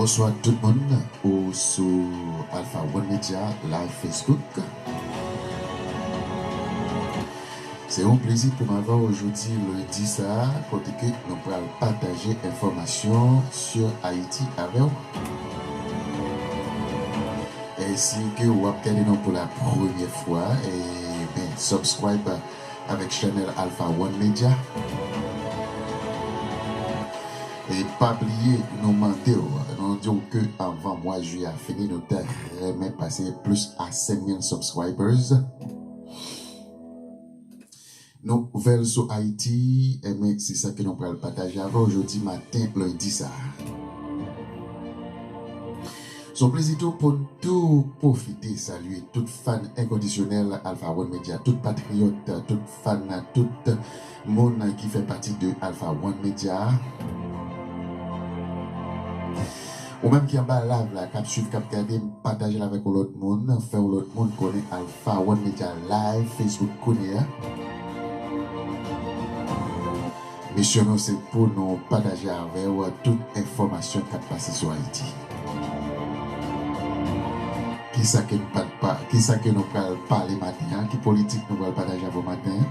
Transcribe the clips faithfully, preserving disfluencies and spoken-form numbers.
Bonswa tout moun, ou sou Alpha One Media Live Facebook. Se yon plezi pou m avè w jodi lendi sa a, kote ke nou pral pataje enfòmasyon sou Ayiti avè w. E si ke w ap gade nou pou la premyè fwa, e ben, subscribe avèk chanèl Alpha One Media. E pa bliye, nou mande w, nou di w ke anvan mwa jiyè a fini, nou ta renmen pase plis a senk mil subscribers. Nouvèl sou Ayiti, enben, se sa ke nou pral pataje avè w jodi maten, lendi sa a. Se yon plezi tou pou n tou pwofite salye tout fan enkondisyonèl Alpha One Media, tout patriyòt, tout fan, tout moun ki fè pati de Alpha One Media. Ou menm ki anba live la, k ap swiv, k ap gade, pataje l avèk yon lòt moun, fè yon lòt moun konnen Alpha One Media Live Facebook kounye a. Misyon nou se pou nou pataje avè w tout enfòmasyon k ap pase sou Ayiti. Kisa ke nou pa, pa, kisa ke nou pral pale maten an? Ki politik nou pral pataje avè w maten an?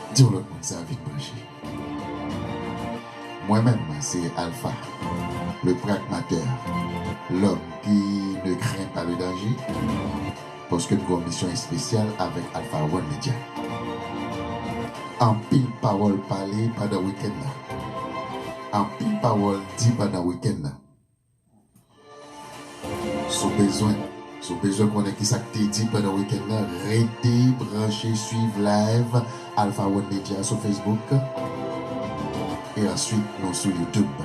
Di yon lòt moun sa vin branche. Mwen menm, se Alpha, le pragmateur, l'homme qui ne craint pas le danger, paske m gen yon misyon espesyal avèk Alpha One Media. Anpil pawòl pale pandan wikenn nan. Anpil pawòl di pandan wikenn nan. Si w bezwen, si w bezwen konnen kisa k te di pandan wikenn nan, rete branche, swiv live Alpha One Media sou Facebook. E answit, nou sou YouTube.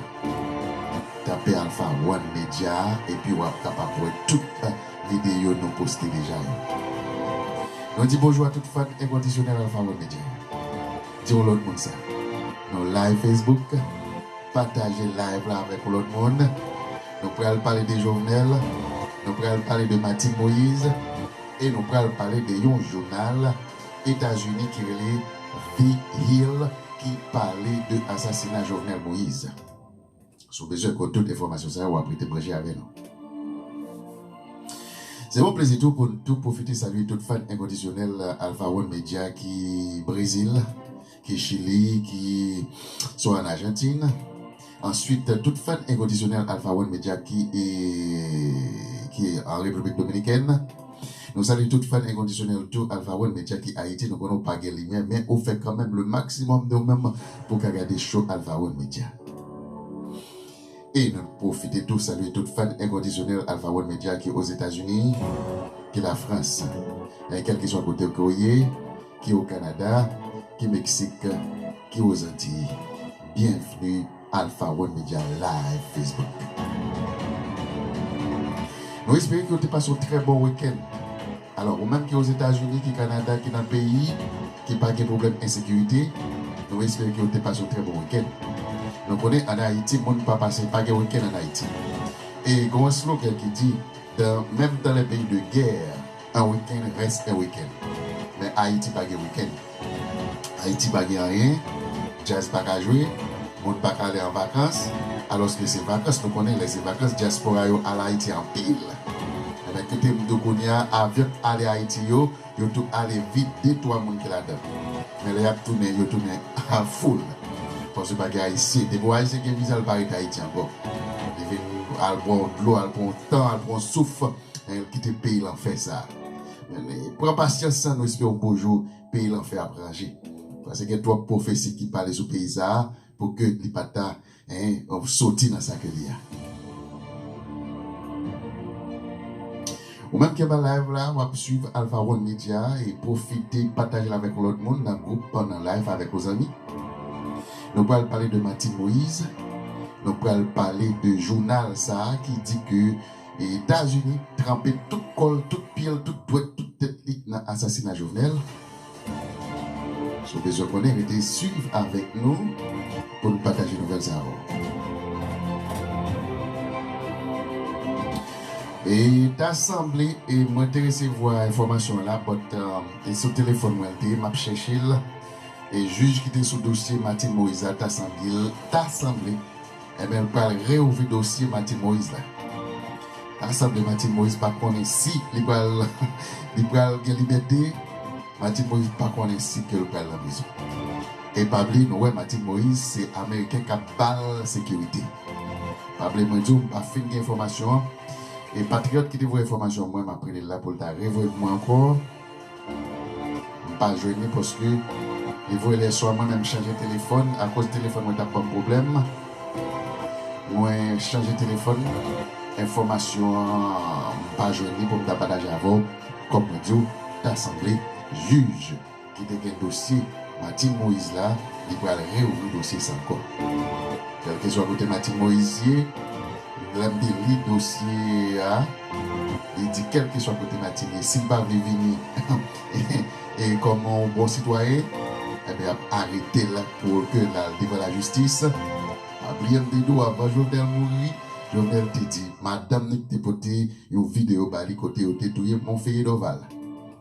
Tape Alpha One Media, epi w ap kapab wè tout videyo nou poste deja yo. Nou di bonjou a tout fan enkondisyonèl Alpha One Media. Di yon lòt moun sa. Nou live Facebook. Pataje live la avèk yon lòt moun. Nou pral pale de Jovenel, nou pral pale de Martine Moïse, e nou pral pale de yon jounal Etazini ki rele The Hill ki pale de asasina Jovenel Moïse. Si w bezwen konn tout enfòmasyon sa yo, w ap rete branche avè nou. Se yon plezi tou pou n tou pwofite salye tout fan enkondisyonèl Alpha One Media ki Brezil, ki Chili, ki swa an Ajantin. Answit, tout fan enkondisyonèl Alpha One Media ki, e, ki an Repiblik Dominikèn. Nou salye tout fan enkondisyonèl tou Alpha One Media ki Ayiti. Nou konnen w pa gen limyè, men ou fè kanmenm le maximum de ou menm pou w ka gade show Alpha One Media. E nou pwofite tou salye tout fan enkondisyonèl Alpha One Media ki Ozetazini, ki Lafrans. E kèlkeswa kote ke w ye, ki o Kanada, ki Meksik, ki Ozantiy. Byenvni Alpha One Media Live Facebook. Nou espere ke w te pase yon trè bon wikenn. Alò, ou menm ki Ozetazini, ki Kanada, ki nan peyi ki pa gen pwoblèm ensekirite, nou espere ke w te pase yon trè bon wikenn. Nou konnen ann Ayiti, moun pa pase, pa gen wikenn ann Ayiti. E gen yon slogan ki di, dans, même dans les pays de guerre, un week-end reste un week-end. Men Ayiti pa gen wikenn. Ayiti pa gen anyen, djaz pa ka jwe, moun pa ka ale an vakans, alòske se vakans, nou konnen lè se vakans, dyaspora yo al Ayiti anpil. Ebyen, kite m di w kounye a, avyon k ale Ayiti yo, yo tou ale vid, de twa moun ki ladan. Men lè y ap tounen, yo tounen a foul. Paske pa gen Ayisyen. Depi w Ayisyen gen viza, l pa ret Ayiti ankò. Li vin al bwè yon dlo, al pran yon tan, al pran yon souf, men l kite peyi lanfè sa a. Men, men, pran pasyans, nou espere yon bon jou, peyi lanfè ap ranje. Paske gen twòp pwofesi ki pale sou peyi sa a, pou ke li pa ta, en, soti nan sa ke li a. Ou menm ki anba live la, w ap swiv Alpha One Media e pwofite pataje l avèk yon lòt moun nan gwoup, nan live avèk yon zanmi. Nou pral pale de Martine Moïse. Nou pral pale de jounal sa a ki di ke Etazini tranpe tout kò l, tout pye l, tout dwèt, tout tèt li nan asasina Jovenel. Si w bezwen konnen, rete swiv avèk nou pou n pataje nouvèl sa yo. E ta sanble, e mwen te resevwa enfòmasyon an la, but, um, e sou telefòn mwen l te ye, m ap chèche l. E jij ki te sou dosye Martine Moïse la, ta sanble, ta sanble, Enben, l pral reouvri dosye Martine Moïse la. Ta sanble Martine Moïse pa konnen si li pral, li pral gen libète. Martine Moïse pa konnen si ke l pral nan prizon. E pa bliye, nou wè Martine Moïse se Ameriken k ap ba l sekirite. Pa bliye, mwen di w, m pa fin gen enfòmasyon an. E patriyòt ki te voye enfòmasyon an, mwen, m ap rele l la pou l ta revoye pou mwen ankò. M pa jwenn li paske li voye lè swa, mwen menm chanje telefòn, akoz telefòn mwen t ap ban m pwoblèm. Mwen chanje telefòn, enfòmasyon an, m pa jwenn li pou m ta pataje avè w. Kòm mwen di w, ta sanble jij ki te gen dosye Martine Moïse la, li pral reouvri dosye sa ankò. Kèlkeswa kote Martine Moïse ye, lè m te li dosye a, li di kèlkeswa kote Martine ye, si l pa vle vini e kòm yon bon sitwayen, enben, y ap arete l pou ke l al devan lajistis. Pa bliye m te di w, avan Jovenel mouri, Jovenel te di madanm ni te pote yon videyo ba li kote yo te touye Monferrier Dorval.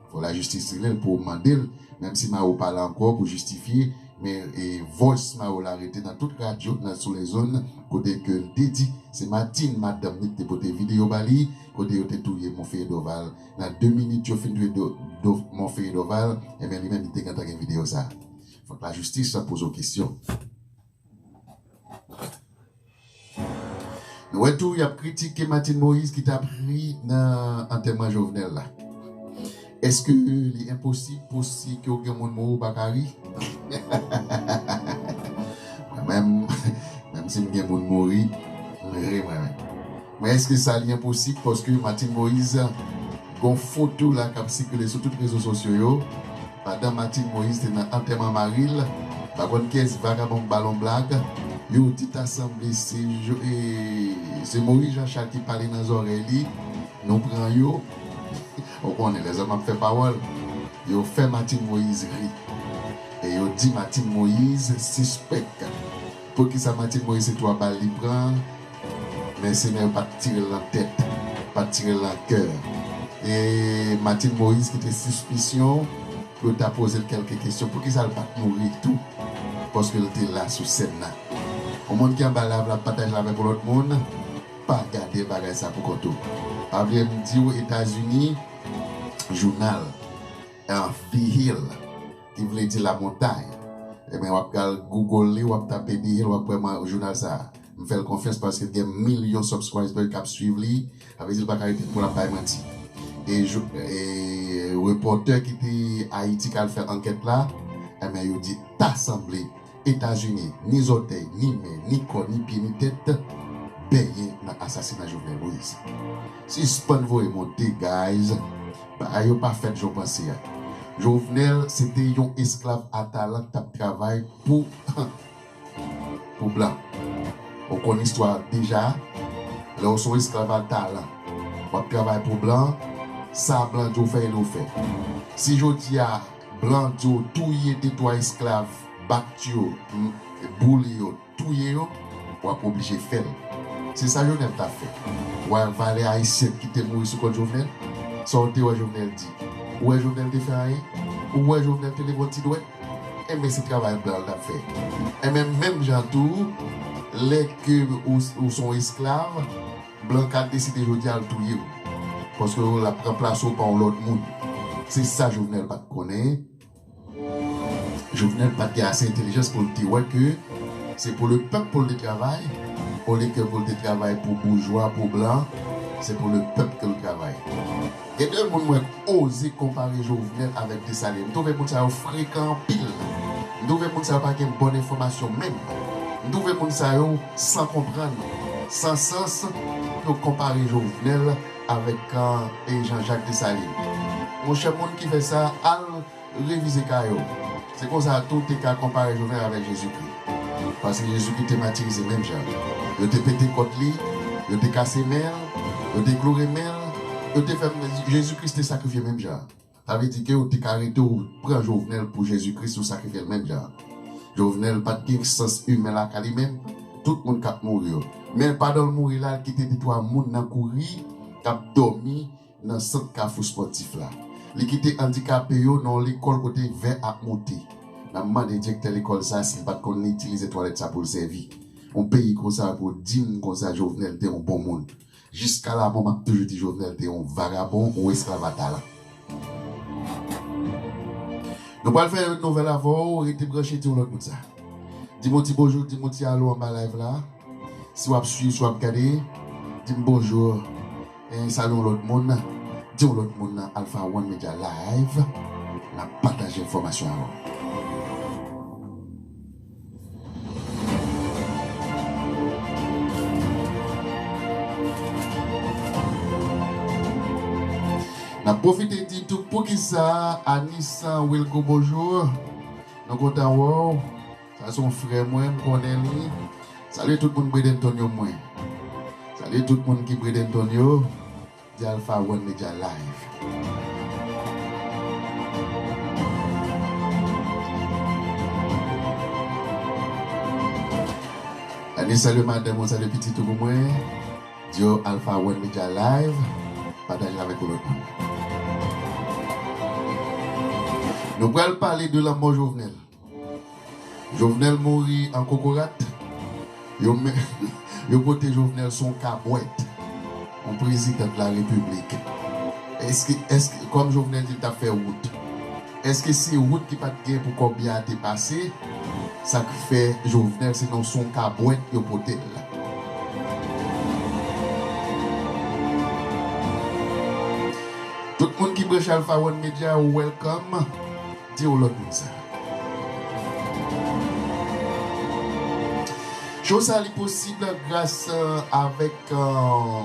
Fò lajistis rele l pou mande l, menm si Maro pa la ankò pou jistifye, men e voice Maro la rete nan tout radyo nan sou lè zòn, kote ke l te di se Martine, madanm ni, te pote videyo ba li, kote yo te touye Monferrier Dorval. Nan de minit yo fin touye Do- Do- Monferrier Dorval, enben, li menm li te gentan gen videyo sa. Fòk lajistis poze w kesyon. Nou wè tou, y ap kritike Martine Moïse ki t ap ri nan antèman Jovenel la. Èske li enposib pou si ke w gen moun mouri ou pa ka ri? Mwen menm, menm si m gen moun mouri, m ri mwen menm. Men èske sa li enposib paske Martine Moïse gon foto la k ap sikile sou tout rezo sosyo yo, pandan Martine Moïse te nan antèman mari l, pa konn kiyès vagabon k ba l yon blag, yo di ta sanble se Jo- e, se Moïse Jean Charles ki pale nan zòrèy li, nou pran yo. Ou konnen lèzòm ap fè pawòl, yo fè Martine Moïse ri. E yo di Martine Moïse sispèk. Poukisa Martine Moïse se twa bal li pran? Mèsenè yo pa t tire l nan tèt, pa t tire l nan kè. E Martine Moïse ki te sispisyon pou yo ta poze l kèlke kesyon. Poukisa l pa t mouri tou? Paske l te la sou sèn nan. Yon moun ki anba live la ap pataje l avèk yon lòt moun, pa gade bagay sa pou kont ou. Pa bliye m di w, Etazini, jounal, ah, The Hill, ki vle di lamontay. Ebyen, w ap al Google li, w ap tape The Hill, w ap wè jounal sa a. M fè l konfyans paske l gen milyon subscriber k ap swiv li. Sa vle di l pa ka rete pou l ap bay manti. E, e repòtè ki te Ayiti k al fè ankèt la, ebyen, yo di ta sanble Etazini, ni zòtèy, ni men, ni kò, ni pye, ni tèt, benyen nan asasina Jovenel Moïse. Sispann voye monte, guys. Bagay yo pa fèt jan w panse a. Jovenel, se te yon esklav a talan k t ap travay pou, pou blan. Ou konn istwa a deja. Lè w se yon esklav a talan, w ap travay pou blan, sa blan di w fè, e li w fè. Si jodi a, blan di w touye de twa esklav, bat yo, m- boule yo, touye yo, w ap oblije fè l. Se sa Jovenel t ap fè. W a valè ayisyen ki te mouri sou kont Jovenel? Sa w te wè Jovenel di? Ou wè Jovenel te fè anyen? Ou wè Jovenel te leve yon ti dwèt? Enben, se travay blan l t ap fè. Enben, menm jan tou, lè ke ou, ou se yon esklav, blan ka deside jodi a l touye w. Paske l ap ranplase w pa yon lòt moun. Se sa Jovenel pa t konnen. Jovenel pa t gen ase entèlijans pou l te wè ke se pou le pèp pou l te travay, olye ke pou l te travay pou boujwa, pou blan, se pou le pèp ke l travay. Gen de moun mwen oze konpare Jovenel avèk Desalin. M twouve moun sa yo frekan anpil. M twouve moun sa yo pa gen bòn enfòmasyon menm. M twouve moun sa yo san konprann, san sans, pou yo konpare Jovenel avèk, e, Jean-Jacques Dessalines. Monchè, moun ki fè sa, al revize kay ou. Se konsa tou te ka konpare Jovenel avèk Jezikri. Paske Jezikri te matirize menm jan. Yo te pete kòt li, yo te kase men l, yo te kloure men l, yo te fè, Jezikri te sakrifye menm jan. Sa vle di ke ou te ka rete ou pran Jovenel pou Jezikri, ou sakrifye l menm jan. Jovenel pa t gen sans imen lakay li menm, tout moun k ap mouri yo. Men pandan l mouri la, l kite de twa moun nan kouri k ap dòmi nan sant Kafou Spòtif la. Li kite andikape yo nan yon lekòl kote vè ap moute. N ap mande direktè lekòl sa a si l pa t konn itilize twalèt sa pou l sèvi. Yon peyi konsa pou di m konsa Jovenel te yon bon moun. Jiska lamò, m ap toujou di Jovenel te yon vagabon, yon esklav a talan. Nou pral fè yon nouvèl avè w, rete branche, di yon lòt moun sa. Di m yon ti bonjou, di m yon ti alo anba live la. Si w ap swiv, si w ap gade, di m bonjou. E salye yon lòt moun. Di yon lòt moun nan Alpha One Media Live. N ap pataje enfòmasyon avè w. N ap pwofite di tou poukisa Anis Wilco bonjou. Nou kontan wè w. Sa se yon frè mwen, m konnen li. Salye tout moun Bradenton yo mwen. Salye tout moun ki Bradenton yo. Di Alpha One Media Live. Ann salye madanm ou, salye pitit ou pou mwen. Di yo Alpha One Media Live. Pataje avèk yon lòt moun. Nou pral pale de lanmò Jovenel. Jovenel mouri an kokorat. Yo men, yo pote Jovenel sou yon kabwèt. Yon prezidan de la repiblik. Èske, èske, kòm Jovenel di l t ap fè wout, èske se wout ki pa t gen pou kòbya a te pase? Sa k fè Jovenel se nan sou yon kabwèt yo pote l. Tout moun ki branche Alpha One Media, welcome. Di yon lòt moun sa. Show sa li posib gras, euh, avèk, euh,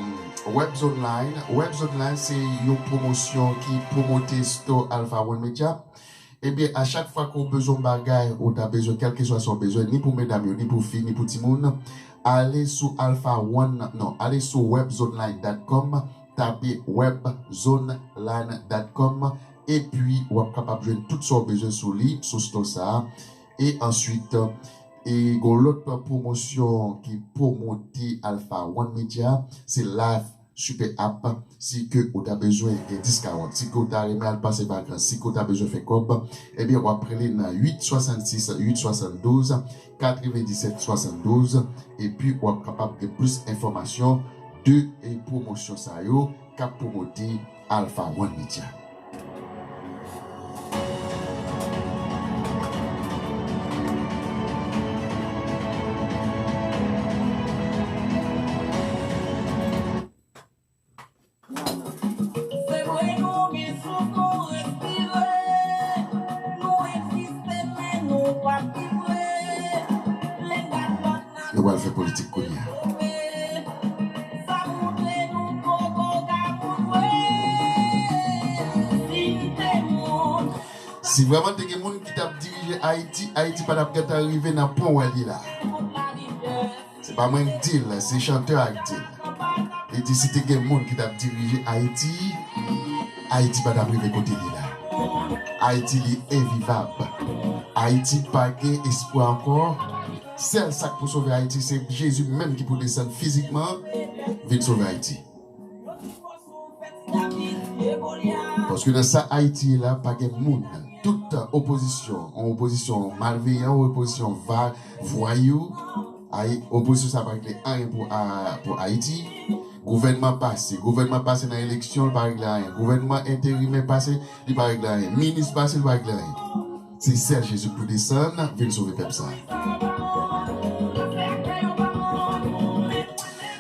Webz Online. Webz Online se yon pwomosyon ki pwomote store Alpha One Media. Ebyen, a chak fwa ke w bezwen yon bagay, ou ta bezwen, kèlkeswa sa w bezwen, ni pou medam yo, ni pou fi, ni pou timoun, ale sou Alpha One, non, ale sou webzonline dot com, tape webzonline dot com, epi w ap kapab jwenn tout sa w bezwen sou li, sou store sa a. E answit, e gon lòt pwomosyon ki pwomote Alpha One Media, se Life Super App. Si ke ou ta bezwen gen discount, si ke ou ta renmen al pase vakans, si ke ou ta bezwen fè kòb, ebyen, w ap rele nan uit swasannsis, uit swasanndouz, katrevenndisèt swasanndouz, epi w ap kapab gen plis enfòmasyon de, e, pwomosyon sa yo k ap pwomote Alpha One Media. Se vre nou gen souf, nou respire, nou egziste, men nou p ap viv vre. Len gad lòt nan. Yo pral fè politik kounye a. Sa moutre nou poko ka moun vre. Si n te moun. Si vrèman te gen moun ki t ap dirije Ayiti, Ayiti pa t ap gentan rive nan pwen w wè l ye la. Se pa mwen k di l, se chantè a k di l. Li di si te gen moun ki t ap dirije Ayiti, Ayiti pa t ap rive kote li la. Ayiti li envivab. Ayiti pa gen espwa ankò. Sèl sa k pou sove Ayiti, se Jezi menm ki pou desann fizikman vin sove Ayiti. Paske nan sa Ayiti ye la, pa gen moun. Tout opozisyon, yon opozisyon malveyan, yon opozisyon va, vwayou, ay, opozisyon sa pa regle anyen pou, a, pou Ayiti. Gouvènman pase, gouvènman pase nan eleksyon, li pa regle anyen. Gouvènman enterimè pase, li pa regle anyen. Minis pase, li pa regle anyen. Se sèl Jezi k pou desann, vin sove pèp sa.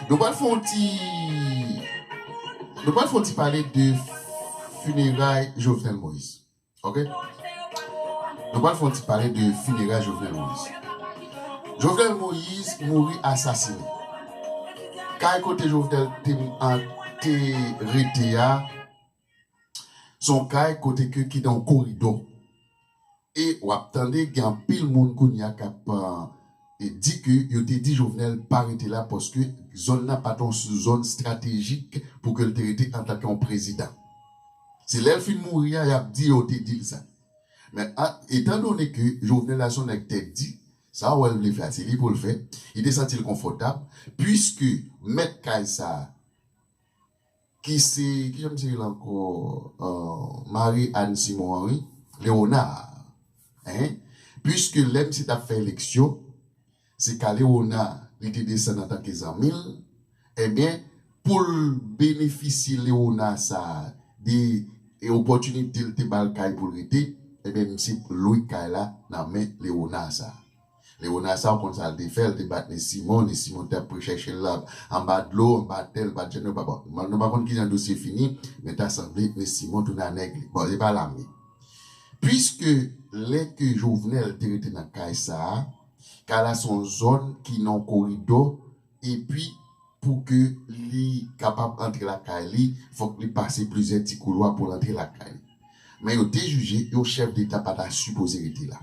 Nou pral fè yon ti, nou pral fè yon ti pale de fineray Jovenel Moïse. Oke? Nou pral fè yon ti pale de fineray Jovenel Moïse. Jovenel Moïse mouri asasinen. Kay kote Jovenel te, an, te rete a, se yon kay kote ke ki nan yon koridò. E w ap tande gen anpil moun kounye a k ap, e, di ke yo te di Jovenel pa rete la paske zòn nan pa t yon zòn estratejik pou ke l te rete antanke yon prezidan. Se lè l fin mouri a, y ap di yo te di l sa. Men, a, etandone ke Jovenel la se yon nèg tèt di, sa w wè l vle fè a, se li pou l fè, li te santi l konfòtab, piske mèt kay sa a, ki se, kijan misye rele ankò, euh, Marie Anne Simon an, wi, Léonard, hein? Piske lè misye t ap fè eleksyon, se ka Léonard li te desann antanke zanmi l, ebyen, pou l benefisye Léonard sa a de, e, opòtinite l te ba l kay pou l rete, ebyen, misye lwe kay la nan men Léonard sa a. Léonard sa a, ou konn sa l te fè, l te bat Nez Simon, Nez Simon t ap chèche l la, anba dlo, anba tè, l pa t jwenn, nou pa, bon, nou pa konn kijan dosye fini, men ta sanble Nez Simon tounen a nèg li. Bon, se pa la m ye. Piske lè ke Jovenel te rete nan kay sa a, kay la se yon zòn ki nan yon koridò, epi pou ke li kapab antre lakay li, fòk li pase plizyè ti koulwa pou l antre lakay li. Men yo te jije yon chèf deta pa ta sipoze rete la.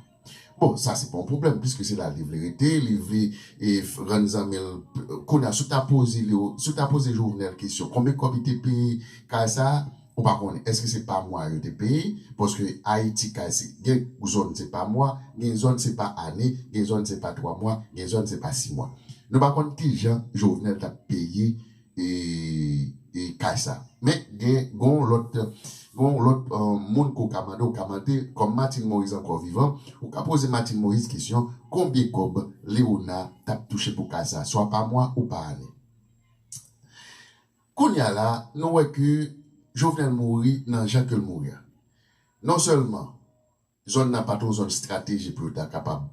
Bon, sa se pa yon pwoblèm, piske se la li vle rete, li vle, e, f-, rann zanmi l. Kounye a, si w ta poze Leo, si w ta poze Jovenel kesyon, konbyen kòb li te peye kay sa a, ou pa konnen. Èske se pa mwa yo te peye? Paske Ayiti kay se, gen zòn se pa mwa, gen zòn se pa ane, gen zòn se pa twa mwa, gen zòn se pa sis mwa. Nou pa konn kijan Jovenel t ap peye e, e kay sa. Men gen, gen yon lòt, gen yon lòt, eh, moun ke w ka mande, w ka mande, kòm Martine Moïse ankò vivan, ou ka poze Martine Moïse kesyon, konbyen kòb Léonard t ap touche pou kay sa, swa pa mwa ou pa ane. Kounye a la, nou wè ke Jovenel mouri nan jan ke l mouri a. Non sèlman zòn nan pa t yon zòn estratejik pou yo ta kapab,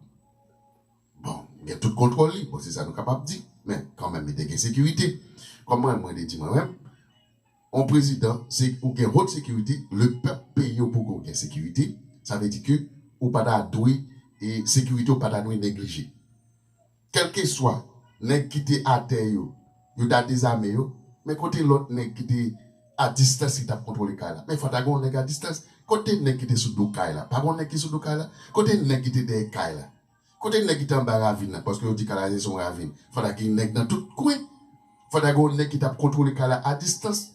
bon, gen tout kontwòl li, bon, se sa nou kapab di, men kanmenm, li te gen sekirite. Kòm mwen, mwen te di mwen menm, yon prezidan, se ou gen haute sécurité, le pèp peye w pou ke w gen sekirite, sa vle di ke ou pa ta dwe, e sekirite w pa ta dwe neglije. Kèlkeswa nèg ki te atè yo, yo ta dezame yo, men kote lòt nèg ki te a distans ki t ap kontwole kay la? Men fò ta gen yon nèg a distans. Kote nèg ki te sou do kay la? Pa gen yon nèg ki sou do kay la? Kote nèg ki te dèyè kay la? Kote nèg ki te anba ravin nan? Paske yo di kay la se yon ravin. Fò ta gen nèg nan tout kwen. Fò ta gen yon nèg ki t ap kontwole kay la a distans.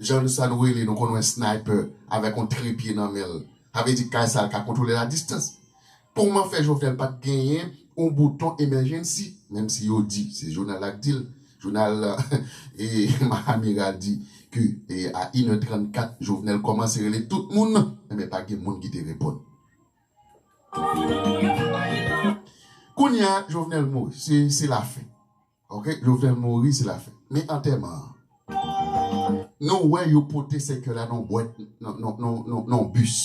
Jan sa nou rele, nou konn wè sniper avèk yon trepye nan men l. Sa vle di kay sa l ka kontwole l a distans. Kòman fè Jovenel pa t genyen yon bouton emergency? Menm si yo di, se jounal la k di l, jounal, e, Amiral di ke, e, a inè trannkat, Jovenel kòmanse rele tout moun, enben pa gen moun ki te reponn. Kounye a, Jovenel mouri, se, se lafen. Ok, Jovenel mouri, se lafen. Men antèman an, nou wè yo pote sèkèy la nan bwèt, nan, nan, nan, nan, nan bis.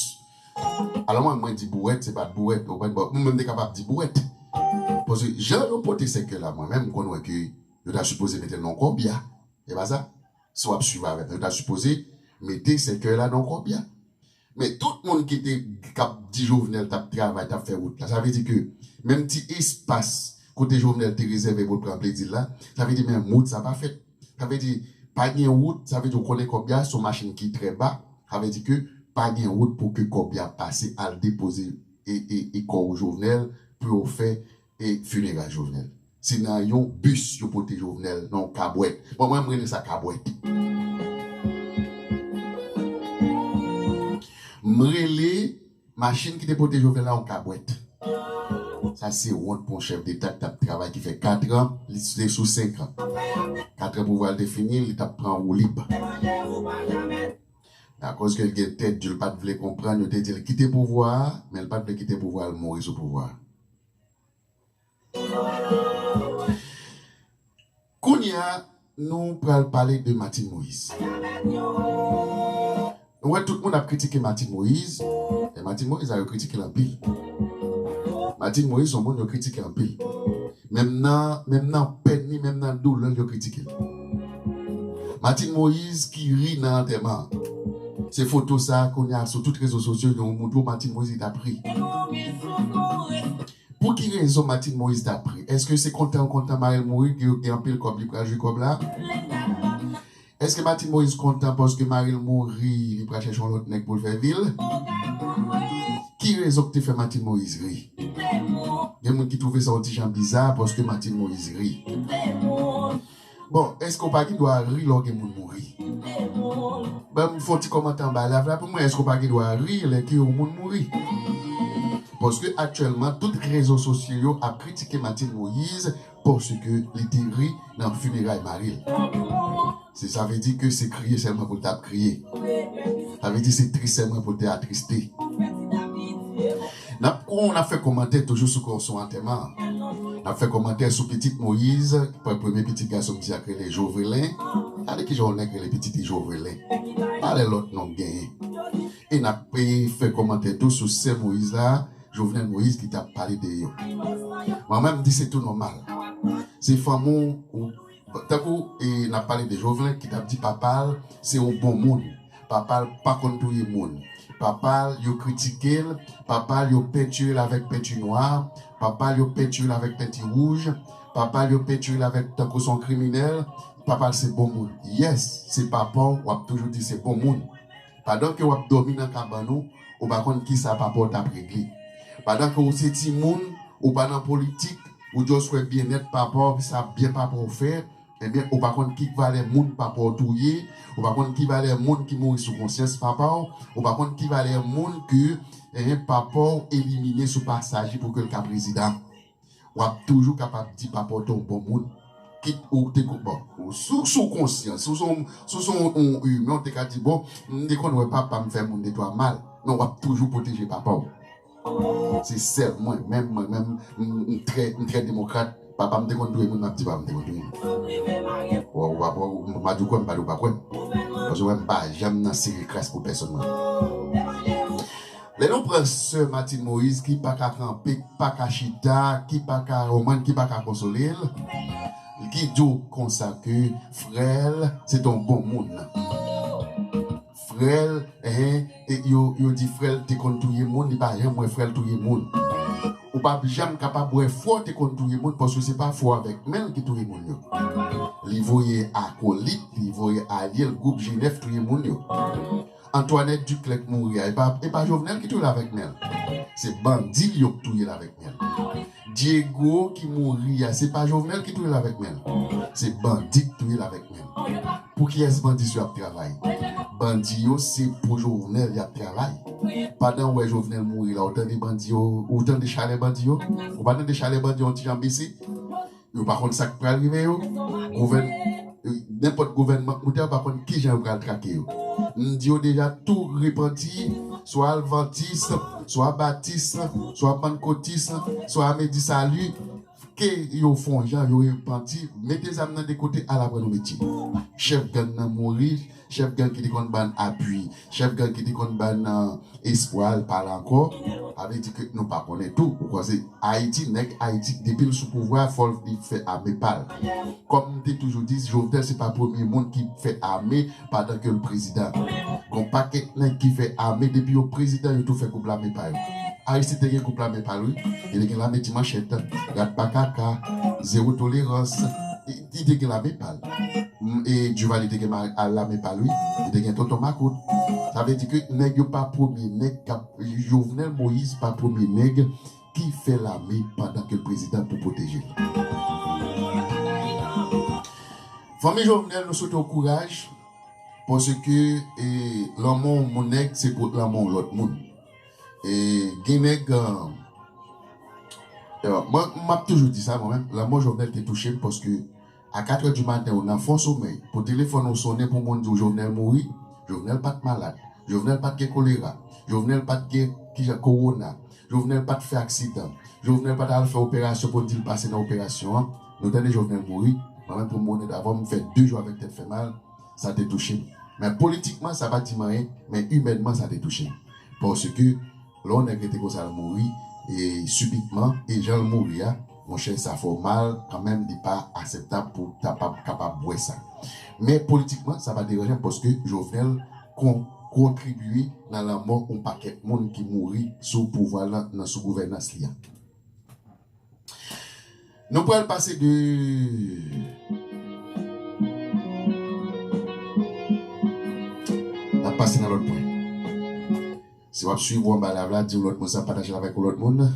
Alò mwen, mwen di bouwèt, se pa t bouwèt, ou konprann? Bon, mwen menm te kapab di bouwèt. Paske jan yo pote sèkèy la, mwen menm, m konn wè ke yo ta sipoze mete l nan kòbya. E pa sa? Si w ap swiv avè m, yo ta sipoze mete sèkèy la nan kòbya. Men tout moun ki te, k ap di Jovenel t ap travay, t ap fè wout la, sa vle di ke menm ti espas kote Jovenel te rezève pou l pran plezi l la, sa vle di menm wout sa pa fèt. Sa vle di pa gen wout, sa vle di w konnen kòbya se yon machin ki trè ba, sa vle di ke pa gen wout pou ke kòbya pase al depoze e, e, e kò Jovenel pou yo fè e fineray Jovenel. Se nan yon bis yo pote Jovenel, nan yon kabwèt. Bon, mwen, m rele sa kabwèt. M rele machin ki te pote Jovenel la yon kabwèt. Sa se wont pou yon chèf deta ki t ap travay, ki fè kat an, li te sou senk an. Kat an pouvwa l te fini, li t ap pran woulib. Akoz ke l gen tèt di, l pa t vle konprann, yo te di l kite pouvwa a, men l pa t vle kite pouvwa a, l mouri sou pouvwa a. Kounye a, nou pral pale de Martine Moïse. Nou wè tout moun ap kritike Martine Moïse, e Martine Moïse la, yo kritike l anpil. Martine Moïse se yon moun yo kritike anpil. Menm nan, menm nan pèn li, menm nan doulè l, yo kritike l. Martine Moïse ki ri nan antèman an. Se foto sa a kounye a sou tout rezo sosyo, yo montre w Martine Moïse ki t ap ri. Pou ki rezon Martine Moïse t ap ri? Èske se kontan l kontan mari l mouri, gen, gen anpil kòb, li pral jwi kòb la? Èske Martine Moïse kontan paske mari l mouri, li pral chèche yon lòt nèg pou l fè vi l? Ki rezon ki te fè Martine Moïse ri? Gen moun ki twouve sa yon ti jan biza paske Martine Moïse ri. Bon, èske w pa gen dwa ri lè w gen moun mouri? Ban m fè yon ti kòmantè anba live la pou mwen, èske w pa gen dwa ri lè ke yon moun mouri? Paske aktyèlman, tout rezo sosyo yo ap kritike Martine Moïse paske li te ri nan fineray mari l. Se, sa vle di ke se kriye sèlman pou l t ap kriye. Sa vle di se tris sèlman pou l te atriste. N ap, n ap fè kòmantè toujou sou, sou antèman an. N ap fè kòmantè sou pitit Moyiz, premye pitit gason misye a k rele Jovelen. Gade kijan yon nèg rele pitit li Jovelen. Pale lòt non k genyen. E n ap e fè kòmantè tou sou sè Moyiz la, Jovenel Moïse ki t ap pale de yo. Mwen menm, m di se tou nòmal. Se fanmi w, ou, tankou e n ap pale de Jovenel ki t ap di papa l se yon bon moun. Papa l pa konn touye moun. Papa l yo kritike l. Papa l yo pentire l avèk penti nwa. Papa l yo pentire l avèk penti wouj. Papa l yo pentire l avèk tankou se yon kriminèl. Papa l se bon moun. Yes, se papa w, w ap toujou di se bon moun. Pandan ke w ap dòmi nan kabann ou, ou pa konn kisa papa w t ap regle. Pandan ke w se timoun, ou pa nan politik, ou just wè byennèt papa w, sa byen papa w fè, ebyen, ou pa konn ki valè moun papa w touye, ou pa konn ki valè moun ki mouri sou konsyans papa w, ou pa konn ki valè moun ke, eh, papa w elimine sou pasaj li pou ke l ka prezidan. W ap toujou kapab di papa w te yon bon moun. Kit ou te ko-, bon, ou sou, sou konsyans, si w se yon, si w se yon, yon imen, w te ka di, bon, m te konn wè papa m fè moun de twa mal. Non, w ap toujou pwoteje papa w. Se sèl mwen, menm mwen, menm, m, m trè, m trè demokrat. Papa m te konn touye moun, m ap di papa m te konn touye moun. W, w, w, m pa di w kwè, m pa di w pa kwè. Paske mwen, m pa janm nan sere kras pou pèsonn mwen. Lè nou pran sè Martine Moïse ki pa ka kanpe, ki pa ka chita, ki pa ka konprann, ki pa ka konsole l, ki di w konsa ke frè l se t on bon moun. Frè l, eh, e yo, yo di frè l te konn touye moun, li pa janm wè frè l touye moun. Ou p ap janm kapab wè frè w te konn touye moun, paske se pa frè w avèk men l ki touye moun yo. Li voye akolit, li voye alye l, gwoup Jenèf touye moun yo. Antoinette Duclair k mouri a, e pa, e pa Jovenel ki touye l avèk men l. Se bandi l yo k touye l avèk men l. Diego ki mouri a, se pa Jovenel ki touye l avèk men l. Se bandi k touye l avèk men l. Pou kiyès bandi yo ap travay? Bandi yo se pou Jovenel y ap travay. Pandan w wè Jovenel mouri la, ou tande bandi yo, ou tande chalè bandi yo? Ou pa tande chalè bandi yo yon ti jan bese? Yo pa konn sa k pral rive yo. Gouvèn-, nenpòt gouvènman k moute a, yo pa konn kijan yo pral trake yo. M di yo deja tou repanti, swa advantis, swa batis, swa pannkotis, swa Medi Sali, ke yo fè yon jan, yo repanti, mete zam nan de kote, al aprann yon metye. Chèf gang nan mouri, chèf gang ki te konn ban apui, chèf gang ki te konn ban, euh, espwa l pa la ankò. Sa vle di ke nou pa konnen tou. Ou kwè se Ayiti, nèg Ayiti, depi l sou pouvwa, fò l vin fè ame pa l. Kòm m te toujou di, Jovenel se pa premye moun ki fè ame pandan ke l prezidan. Gon pakèt nèg ki fè ame depi yo prezidan, yo tou fè gwoup lame pa yo. Aristide te gen gwoup lame pa l, wi. Li te gen lame ti manchèt, rat pa kaka, zewo tolerans. Li, li te gen lame pa l. M, e Duvalier te gen ma-, a, lame pa l, wi. Li te gen tonton makout. Sa vle di ke nèg yo pa premye nèg k ap, Jovenel Moïse pa premye nèg ki fè lame pandan ke l prezidan pou pwoteje l. Fanmi Jovenel, nou swete w kouraj, paske, e, lanmò yon nèg se pou lanmò yon lòt moun. E, gen nèg, e, e, mwen, m ap toujou di sa, mwen menm, lanmò Jovenel te touche m, paske a katrè di maten, ou nan fon somèy, pou telefòn ou sonnen pou moun di w Jovenel mouri, Jovenel pa t malad, Jovenel pa t gen kolera, Jovenel pa t gen, kijan, kowona, Jovenel pa t fè aksidan, Jovenel pa t al fè operasyon pou di l pase nan operasyon an. Nou tande Jovenel mouri, mwen menm pou m onèt avè w, m fè de jou avèk tèt fè mal, sa te touche m. Men politikman, sa pa di m anyen, men imènman, sa te touche m. Paske lè yon nèg rete konsa l mouri, e sibitman, e jan l mouri a, monchè, sa fè w mal kanmenm, li pa akseptab pou w ta pa kapab wè sa. Men politikman, sa pa deranje m paske Jovenel kon-, kontribye nan lanmò yon pakèt moun ki mouri sou pouvwa l lan, nan sou gouvènans li an. Nou pral pase de, n ap pase nan lòt pwen. Si w ap swiv ou anba live la, di yon lòt moun sa, pataje l avèk yon lòt moun.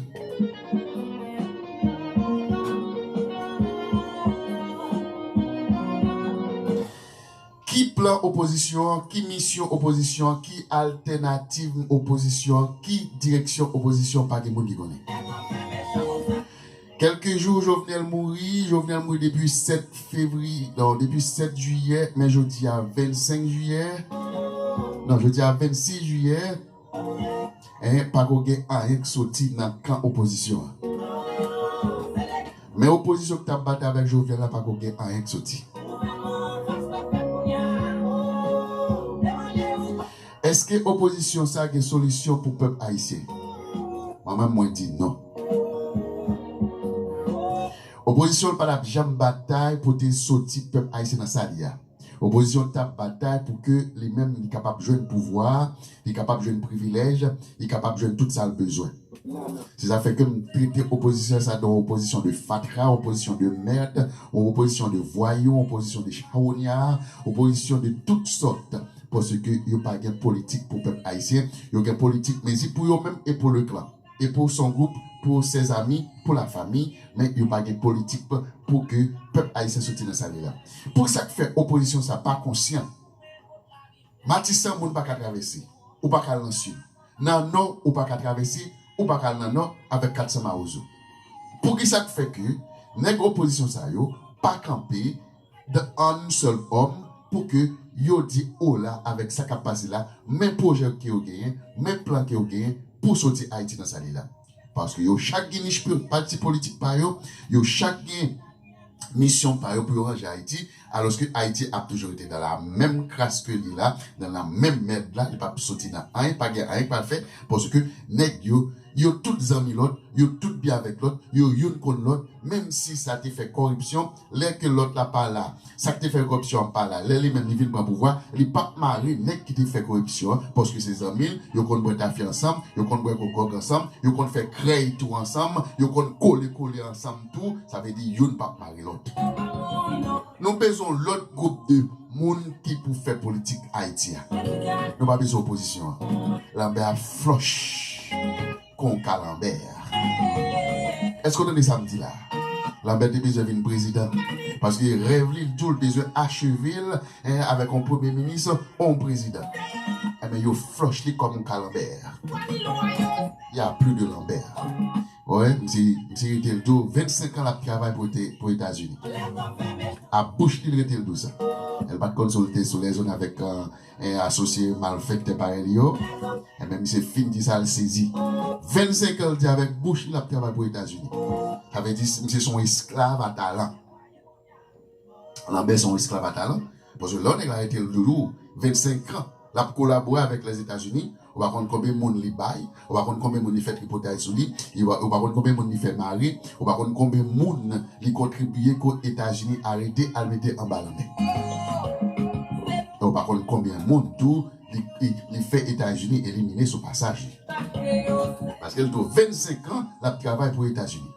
Ki plan opozisyon an, ki misyon opozisyon an, ki altènativ opozisyon an, ki direksyon opozisyon an, pa gen moun ki konnen. Kèlke jou Jovenel mouri, Jovenel mouri depi sèt fevriye, non, depi sèt jiyè, men jodi a vennsenk jiyè, non, jodi a vennsis jiyè, en, pako gen anyen k soti nan kan opozisyon an. Men opozisyon ki t ap batay avèk Jovenel la pako gen anyen k soti. Èske opozisyon sa gen solisyon pou pèp ayisyen? Mwen menm, mwen di non. Opozisyon pa t ap janm batay pou te soti pèp ayisyen nan sa li a. Opozisyon t ap batay pou ke li menm li kapab jwenn pouvwa, li kapab jwenn privilèj, li kapab jwenn tout sa l bezwen. Se sa fè ke m trete opozisyon sa de yon opozisyon de fatra, opozisyon de mèd, yon opozisyon de vwayou, opozisyon de chawonya, opozisyon de tout sòt. Paske yo pa gen politik pou pèp ayisyen, yo gen politik mezi pou yo menm e pou le klan. E pou son gwoup, pou ses amis, pou la famille, men yo pa gen politik pou ke pèp ayisyen soti nan sa li la. Pou sa k fè opozisyon sa pa konsyan? Matisan, moun pa ka travèse. Ou pa ka al nan sid. Nan nò, ou pa ka travèse, ou pa ka al nan nò avèk kat san mawozo. Poukisa k fè ke nèg opozisyon sa yo pa kanpe de an sèl òm pou ke yo di ola avèk sa k ap pase la, men pwojè ke yo genyen, men plan ke yo genyen pou soti Ayiti nan sa li la? Paske yo chak gen nich pati politik pa yo, yo chak gen misyon pa yo pou yo ranje Ayiti, alòske Ayiti ap toujou rete nan la menm kras ke li la, nan la menm mèd la, li p ap soti nan anyen, pa gen anyen k pral fèt, paske nèg yo, yo tout zanmi lòt, yo tout byen avèk lòt, yo youn konn lòt, menm si sa te fè kòripsyon, lè ke lòt la pa la, sa k te fè kòripsyon an pa la, lè li menm li vin pran pouvwa, li p ap mare nèg ki te fè kòripsyon an, paske se zanmi l, yo konn bwè tafi ansanm, yo konn bwè gwòg ansanm, yo konn fè krèy tou ansanm, yo konn kole kole ansanm tou, sa vle di youn p ap mare lòt. Nou bezwen yon lòt gwoup de moun ki pou fè politik Ayiti a. Nou pa bezwen opozisyon an. Lanbè a flòch kon kalanbè. Èske w tande sa m di la? Lanbè te bezwen vin prezidan. Paske rèv li, l di w l bezwen acheve l, en, avèk yon premye minis, yon prezidan. Enben, yo flòch li kòm yon kalanbè. Y a plus de Lambert. Wi, misye, misye rete l di w vennsenk an l ap travay pou, pou Etazini. A bouch li, l rete l di w sa. L pa t konn si l te sou lèzòn avèk, euh, en asosye malfektè parèy li yo. Enben, misye fin di sa, l sezi. Vennsenk an, l di avèk bouch li, l ap travay pou Etazini. Sa vle di, misye se yon esklav a talan. Lanbè se yon esklav a talan. Paske lè yon nèg la rete l di w vennsenk an, l ap kolabore avèk Lèzetazini, ou pa konn konbyen moun li bay, ou pa konn konbyen moun li fè tripotay sou li, ou pa, ou pa konn konbyen moun li fè mare, ou pa konn konbyen moun li kontribiye ke Etazini arete al mete anba lanmè. E ou pa konn konbyen moun tou li, li, li fè Etazini elimine sou pasaj li. Paske l tou vennsenk an, l ap travay pou Etazini.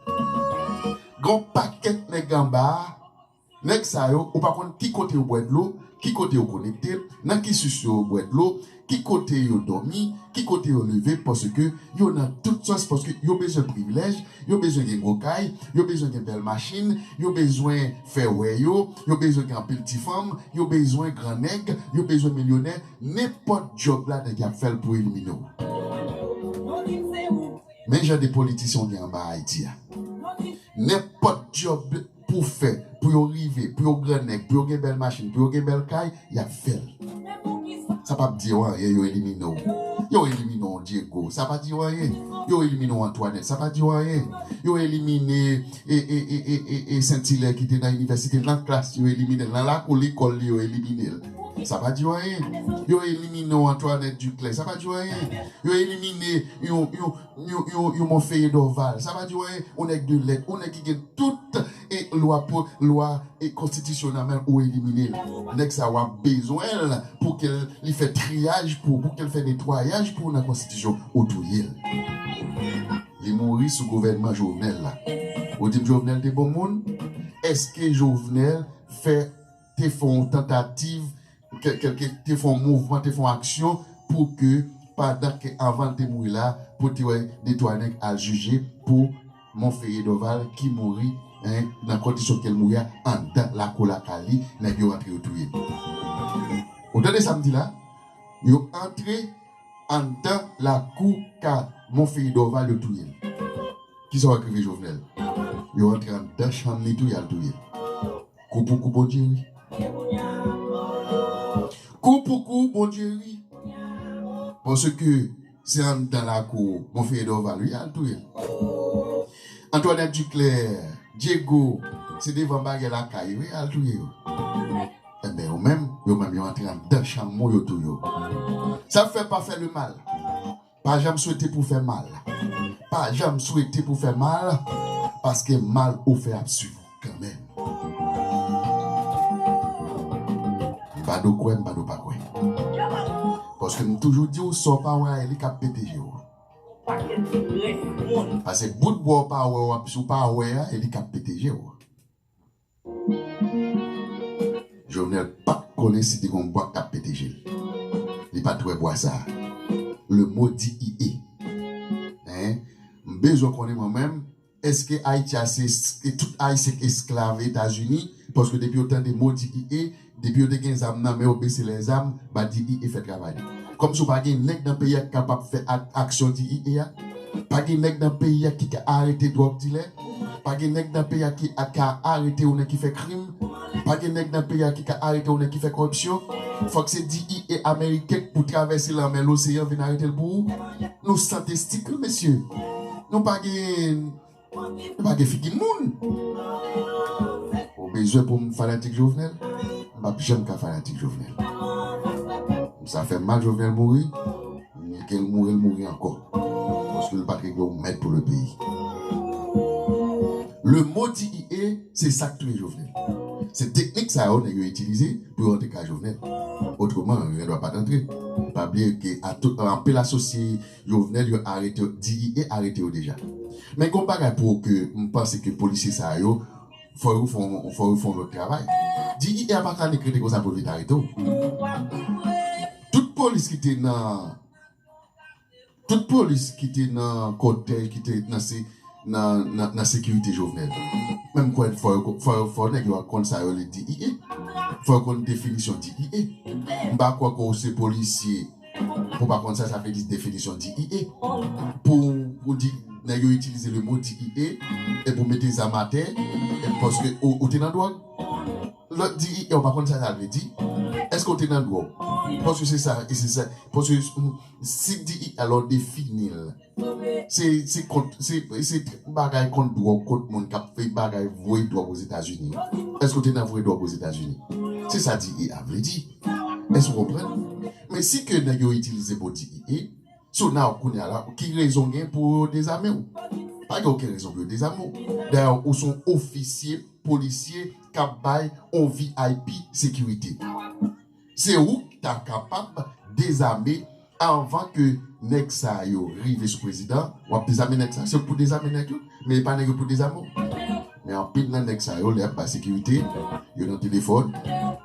Gon pakèt nèg anba a, nèg sa yo, ou pa konn ki kote yo bwè dlo, ki kote yo konekte, nan ki sous yo bwè dlo, ki kote yo dòmi, ki kote yo leve, paske yo nan tout sòs, paske yo bezwen privilèj, yo bezwen gen gwo kay, yo bezwen gen bèl machin, yo bezwen fè wè yo, yo bezwen gen anpil ti fanm, yo bezwen gran nèg, yo bezwen milyonè, nenpòt djòb la nèg y ap fè l pou elimine w. Men jan de politisyen w gen anba Ayiti a. Nenpòt djòb pou fè, pou yo rive, pou yo gran nèg, pou yo gen bèl machin, pou yo gen bèl kay, y ap fè l. Sa p ap di yo anyen, yo elimine w. Yo elimine w, Diego, sa pa di yo anyen. Yo elimine w, Antoinette, sa pa di yo anyen. Yo elimine e, e, e, e, e, e Saint-Hilaire ki te nan inivèsite, nan klas, yo elimine l. Nan lakou lekòl li, yo elimine l. Sa pa di yo anyen. Yo elimine w, Antoinette Duclair, sa pa di yo anyen. Yo elimine yon, yon, yon, yon, yon Monferrier Dorval, sa pa di w anyen, yon nèg de lèt, yon nèg ki gen tout e lwa pou, lwa e konstitisyon nan men l, ou elimine l. Nèg sa w ap bezwen l pou ke l, li fè triyaj pou, pou ke l fè netwayaj pou nan konstitisyon, ou touye l. Li mouri sou gouvènman Jovenel la. Ou di m Jovenel te bon moun? Èske Jovenel fè, te fè yon tantativ kè-, kèlke, te fè yon mouvman, te fè yon aksyon pou ke, pandan ke, anvan l te mouri la, pou te wè de twa nèg al jije pou Monferrier Dorval ki mouri, en, nan kondisyon ke l mouri a, anndan lakou lakay li, nèg yo antre yo touye l. Ou tande sa m di la? Yo antre anndan lakou ka Monferrier Dorval, yo touye l. Kisa w wè k rive Jovenel? Yo antre anndan chanm li tou, y al touye l. Kou pou kou, Bondye ri. Kou pou kou, Bondye ri. Paske se anndan lakou Monferrier Dorval, wi, y al touye l. Antoinette Duclair, Diego, se devan baryè lakay, wi, al touye yo. Enben, yo menm, yo menm, yo antre anndan chanm ou, yo touye yo. Sa fè pa fè le mal. Pa janm swete pou fè mal. Pa janm swete pou fè mal, paske mal ou fè ap swiv ou kanmenm. M pa do kwè, m pa do pa kwè. Paske m toujou di w, sa w pa wè a, e li k ap pete je w. Paske bout bwa w pa wè, w ap, si w pa wè a, e li k ap pete je w. Jovenel pa t konnen si te gon bwa k t ap pete je l. Li pa t wè bwa sa a. Le mot D I E. Hein? M bezwen konnen mwen menm, èske Ayiti a se es-, e tout Ayisyen esklav Etazini? Paske depi yo tande mo D I E, depi yo te gen zam nan men yo, bese lèzam, ba D I E fè travay li. Kòmsi w pa gen nèg nan peyi a ki kapab fè ak-, aksyon D I E a? Pa gen nèg nan peyi a ki ka arete dwòg dilè? Pa gen nèg nan peyi a ki a ka arete yon nèg ki fè krim? Pa gen nèg nan peyi a ki ka arete yon nèg ki fè kòripsyon? Fòk se D I E ameriken k pou travèse lanmè, loseyan vin arete l pou ou? Nou san testikil, mesye. Nou pa gen, nou pa gen figi moun. Ou bezwen pou m fanatik Jovenel? M p ap janm ka fanatik Jovenel. Sa fè m mal Jovenel mouri. Ke l mouri, l mouri ankò. Paske l pa t regle yon mèd pou le peyi. Le mot D I E, se sa k touye Jovenel. Se teknik sa yo nèg yo itilize pou yo antre kay Jovenel. Otreman, yo gendwa pa t antre. Pa bliye ke a tout, anpil asosye Jovenel yo arete yo, D I E arete yo deja. Men gon bagay pou ke m panse ke polisye sa yo, fò yo fè, fò yo fè yon lòt travay. D I E a pa ka nik rete konsa pou l vin arete w. Tout polis ki te nan, tout polis ki te nan kòtèj, ki te nan se, nan, nan, nan sekirite Jovenel. Menm kwè fò yo, fò yo, fò nèg yo konn sa yo rele D I E. Fò yo konn definisyon D I E. M pa kwè ke w se polisye pou w pa konn sa sa vle di definisyon D I E. Pou, pou di, nèg yo itilize le mo D I E, e pou mete zam atè, e paske ou, ou te nan dwòg. Lè D I E, ou pa konn sa sa vle di. Èske ou te nan dwòg? Paske se sa, e se sa. Paske, mm, si D I E, alò defini l. Se, se kont, se, se bagay kont dwòg, kont moun k ap fè bagay voye dwòg Ozetazini. Èske w te nan voye dwòg Ozetazini? Se sa D I E a vle di. Èske w konprann? Men si ke nèg yo itilize mo D I E, so now kounye a la, ki rezon gen pou yo dezame w? Pa gen okenn rezon pou yo dezame w. Dayè, ou se yon ofisye, polisye, k ap bay yon V I P sekirite. Se ou ki ta kapab dezame anvan ke nèg sa yo rive sou prezidan. W ap dezame nèg sa, se ou pou dezame nèg yo, men e pa nèg yo pou dezame w. Men anpil nan nèg sa yo, lè y ap bay sekirite, yo nan telefòn,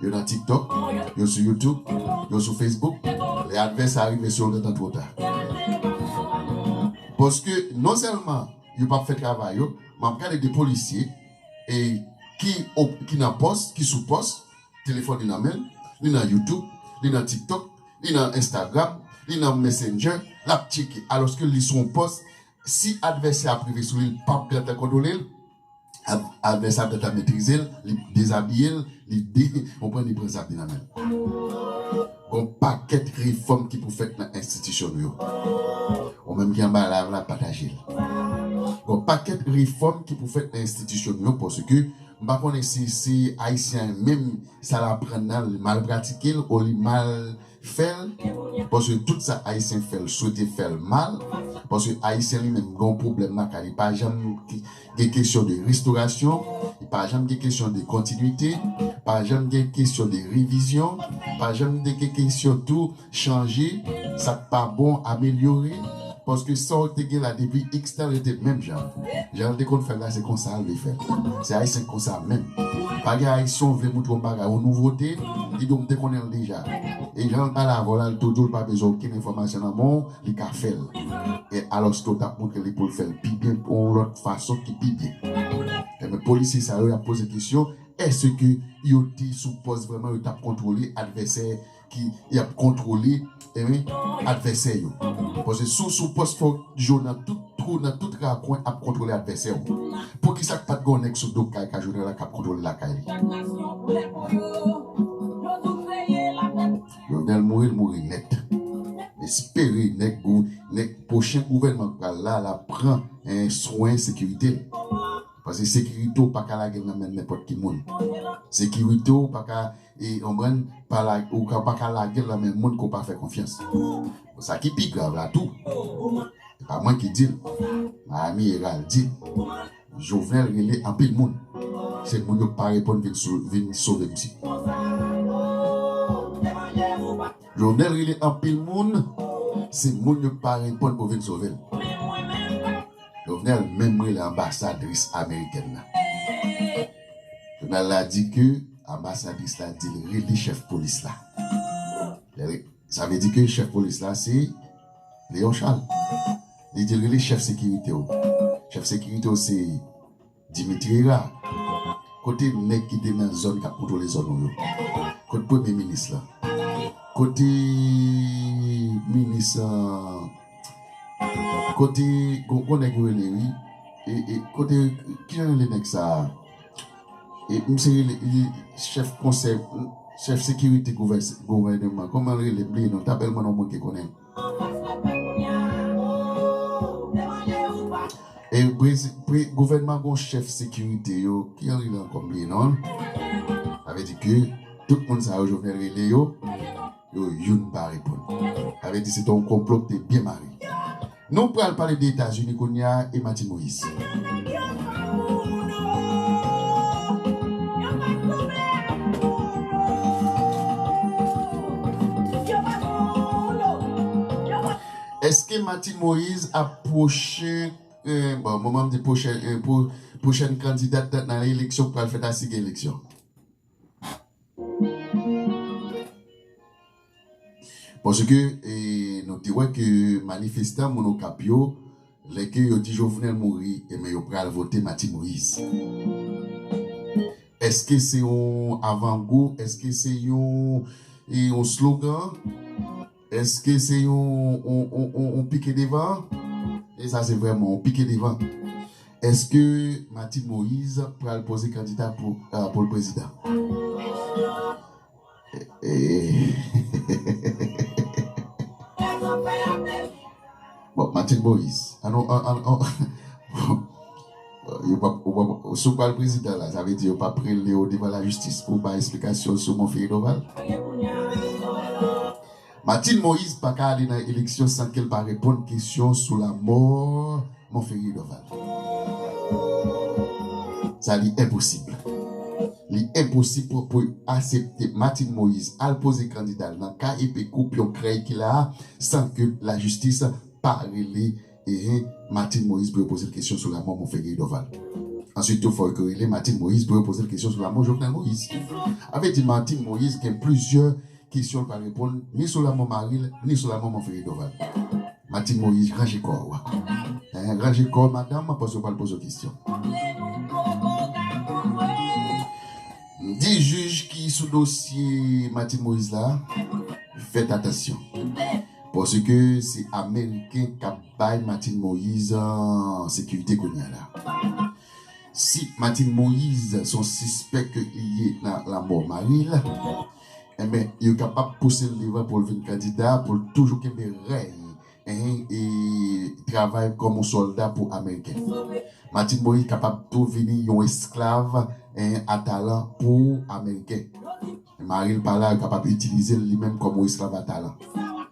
yo nan TikTok, yo sou YouTube, yo sou Facebook. Lè advèsè a rive sou yo, gentan twò ta. Paske non sèlman yo p ap fè travay yo, m ap gade de polisye e ki op-, ki nan pòs, ki sou pòs, telefòn li nan men l, li nan YouTube, li nan TikTok, li nan Instagram, li nan Messenger, l ap tcheke. Alòske li sou yon pòs, si advèsè a ap rive sou li, li p ap gentan kontwole l, ad-, advèsè a ap gentan metrize l, li dezabiye l, li de-, konprann, li pran zam li nan men l. Gon pakèt refòm ki pou fèt nan enstitisyon nou yo. Ou menm ki anba live la, pataje l. Gon pakèt refòm ki pou fèt nan enstitisyon nou yo, paske m pa konnen si se Ayisyen an menm sa l aprann nan, li mal pratike l, ou li mal fè l. Paske tout sa Ayisyen fè l, swete fè l mal. Paske Ayisyen li menm gen yon pwoblèm lakay li, pa janm ki, gen kesyon de restorasyon, pa janm gen kesyon de kontinwite, pa janm gen kesyon de revizyon, pa janm gen kesyon tou chanje, sa k pa bon, amelyore. Paske sa w te gen la depi X tan rete menm jan. Jan l te konn fè l la, se konsa l vle fè l. Se Ayisyen k konsa menm. Pa gen Ayisyen w vle montre yon bagay, yon nouvote, li di w m te konnen l deja. E jan l pale avè w la, li tou di w l pa bezwen okenn enfòmasyon nan men w, li ka fè l. E alòske w t ap montre li pou l fè l pi byen, yon lòt fason ki pi byen. Ebyen, polisye sa yo, y ap poze kesyon, èske yo te sou pòs vrèman, yo t ap kontwole advèsè ki y ap kontwole, enben, advèsè yo. Paske si w sou pòs, fò w jwe nan tout twou, nan tout rakwen ap kontwole advèsè w. Poukisa k pa t gen yon nèg sou do kay ka jwe nan la k ap kontwole lakay li? Jovenel mouri, l mouri nèt. Espere nèg gou-, nèg pwochen gouvènman k pral la, l ap pran, en, swen sekirite l. Paske sekirite w pa ka lage l nan men nenpòt ki moun. Sekirite w pa ka, e, konprann, pa la, ou ka, pa ka lage l nan men moun ke w pa fè konfyans. Sa ki pi grav la tou, se pa mwen ki di l. Miami Herald di l. Jovenel rele anpil moun. Se moun yo pa reponn vin sou, vin sove misye. Jovenel rele anpil moun. Se moun yo pa reponn pou vin sove l. Jovenel menm rele anbasadris amerikèn nan. Jounal la di ke anbasadris la di l rele chèf polis la. Lè, sa vle di ke chèf polis la se Léon Charles. Li di l rele chèf sekirite w. Chèf sekirite w se Dimitri Hérard. Kote nèg ki te nan zòn k ap kontwole zòn ou yo? Kote premye minis la? Kote minis, ah, kote, gon, gon nèg yo rele, wi. E, e, kote, kijan rele nèg sa a? E, misye rele, li, chèf konsèy, chèf sekirite gouvè-, gouvèneman. Kòman l rele? M bliye non l. T apèl mwen non, mwen ki konnen. E prezi-, pre-, gouvènman gon chèf sekirite yo, ki anri la ankò, m bliye non l. Sa vle di ke tout moun sa yo Jovenel rele yo, yo youn pa reponn. Sa vle di se te yon konplo ki te byen mare. Nou pral pale de Etazini kounye a e Martine Moïse. Èske Martine Moïse ap pwochen, eh, bon, mwen, mwen di pwochen, eh, pwo-, pwochèn kandidat nan eleksyon k pral fèt la si gen eleksyon? Paske, eh, nou te wè ke manifestan moun Okap yo, lè ke yo di Jovenel mouri, ebyen yo pral vote Martine Moïse. Èske se yon avangou? Èske se yon, e, yon slogan? Èske se yon, yon, yon, yon, yon pike devan? E sa se vrèman yon pike devan. Èske Martine Moïse pral poze kandida pou, ah, pou l prezidan? E, bon, Martine Moïse. An nou, an, an, an, yo p ap, yo p ap, si w pral prezidan la, sa vle di yo p ap rele w devan lajistis pou w bay esplikasyon sou Monferrier Dorval? Martine Moïse pa ka ale nan eleksyon san ke l pa reponn kesyon sou lanmò Monferrier Dorval. Sa li enposib. Li enposib pou, pou aksepte Martine Moïse al poze kandida l nan ka epe koup yon krèy ki la a san ke lajistis pa rele, ehe, Martine Moïse pou yo poze l kesyon sou lanmò Monferrier Dorval. Answit tou, fò yo rele Martine Moïse pou yo poze l kesyon sou lanmò Jovenel Moïse. Sa vle di Martine Moïse gen plizyè kesyon l pral reponn, ni sou lanmò mari l, ni sou lanmò Monferrier Dorval. Martine Moïse, ranje kò w. Hein, ranje kò w, madanm, paske yo pral poze w kesyon. M di jij ki sou dosye Martine Moïse la, fèt atansyon. Paske se Ameriken k ap bay Martine Moïse, euh, sekirite kounye a la. Si Martine Moïse se yon sispèk ke li ye nan lanmò mari l, enben, yo kapab pouse l devan pou l vin kandida, pou l toujou kenbe rèy, en, e travay kòm yon sòlda pou Ameriken. Martine Moïse kapab tou vini yon esklav, en, a talan pou Ameriken. Mari l pa la, yo kapab itilize l li menm kòm yon esklav a talan.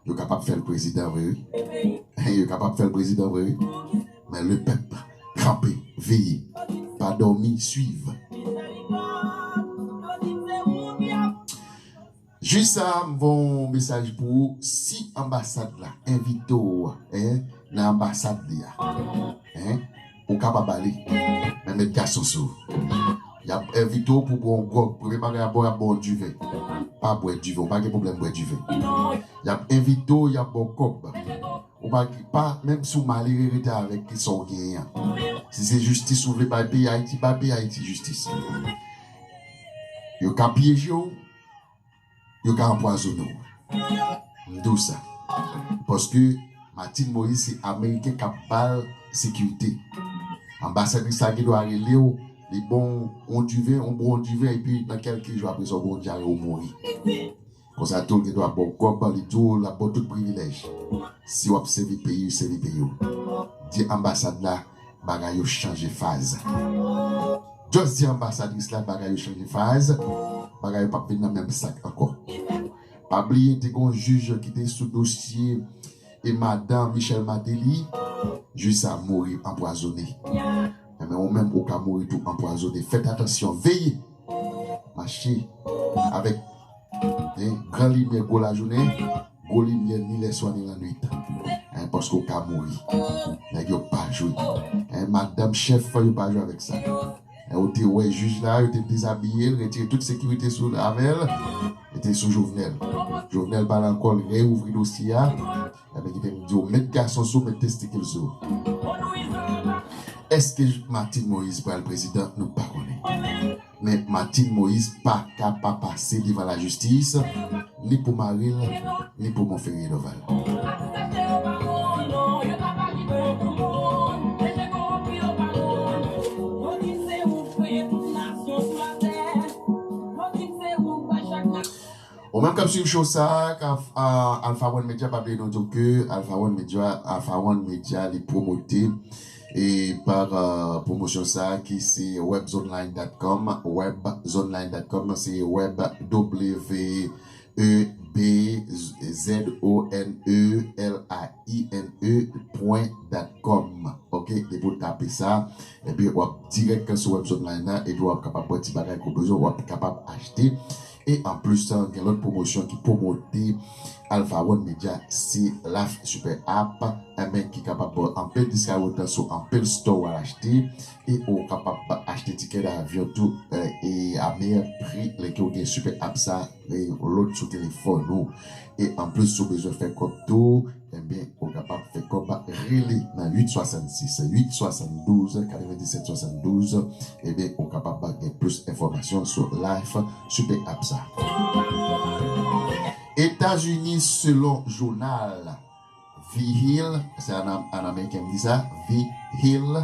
Yo kapab fè l prezidan vre, wi. Yo kapab fè l prezidan vre, wi. Men lepèp, kanpe, veye. Pa dòmi, swiv. Jis sa, m voye yon mesaj pou ou. Si anbasad la envite w, en, nan anbasad li a, en, ou kapab ale. Men met gason sou ou. Y ap envite w pou bwè yon gwòg. Premye bagay y ap ba w, y ap ba w yon diven. Pa bwè diven, ou pa gen pwoblèm bwè diven. Y ap envite w, y ap ba w kòb. Ou pa, pa, menm si w malere, rete avèk sa w genyen an. Si se jistis ou vle bay peyi Ayiti, bay peyi Ayiti jistis. Yo ka pyeje w, yo ka anpwazonnen w. M di w sa. Paske Martine Moïse se Ameriken k ap ba l sekirite. Anbasadris la gen dwa rele w, li ba w yon diven, yon bon diven, epi nan kèlke jou apre sa, w gen yon dyare, ou mouri. Konsa tou, l gen dwa ba w kòb, li di w l ap ba w tout privilèj. Si w ap sèvi peyi w, sèvi peyi w. Di anbasad la, bagay yo chanje faz. Just di anbasadris la, bagay yo chanje faz. Bagay yo p ap vin nan menm sak ankò. Pa bliye, te gen yon jij ki te sou dosye e madan Michel Martelly, jij sa mouri anpwazonnen. Enben, ou menm, ou ka mouri tou anpwazonnen. Fèt atansyon, veye! Mache avèk, en, gran limyè gwo lajounen, gwo limyè ni lèswa ni lannwit. En, paske ou ka mouri. Nèg yo pa jwe. En, madanm chèf, yo pa jwe avèk sa. En, ou te wè jij la, yo te dezabiye l, retire tout sekirite sou avè l. Li te sou Jovenel. Jovenel pale ankò, l reouvri dosye a. Enben, kite m di w, met gason sou, met testikil sou. Èske Martine Moïse pral prezidan? Nou pa konnen. Men Martine Moïse pa ka pa pase devan lajistis, ni pou mari l, ni pou Monferrier Dorval. Ou menm k ap swiv show sa a, k ap, a, Alpha One Media, pa bliye nou di w ke Alpha One Media, Alpha One Media, li pwomote e pa, a, pwomosyon sa a ki se webzonline dot com, webzonline dot com, se web, W E B Z O N E L I N E pwen dot com. Ok, depi w tape sa, epi w ap dirèk sou webzonline nan, epi w ap kapab wè ti bagay ke w bezwen, w ap kapab achte. E anplis, gen lòt pwomosyon ki pwomote Alpha One Media, se Life Super App, enben, ki kapab ba w anpil discount sou anpil store w al achte, e ou kapab achte tikè davyon tou, e, e a meyè pri, lè ke w gen Super App sa, e load sou telefòn ou. E anplis, si w bezwen fè kòb tou, enben, ou kapab fè kòb, rele nan uit swasannsis, uit swasanndouz, katrevenndisèt swasanndouz. Enben, ou kapab gen plis enfòmasyon sou Life Super App sa. Etazini, selon jounal The Hill, se an, an ameriken m di sa, The Hill.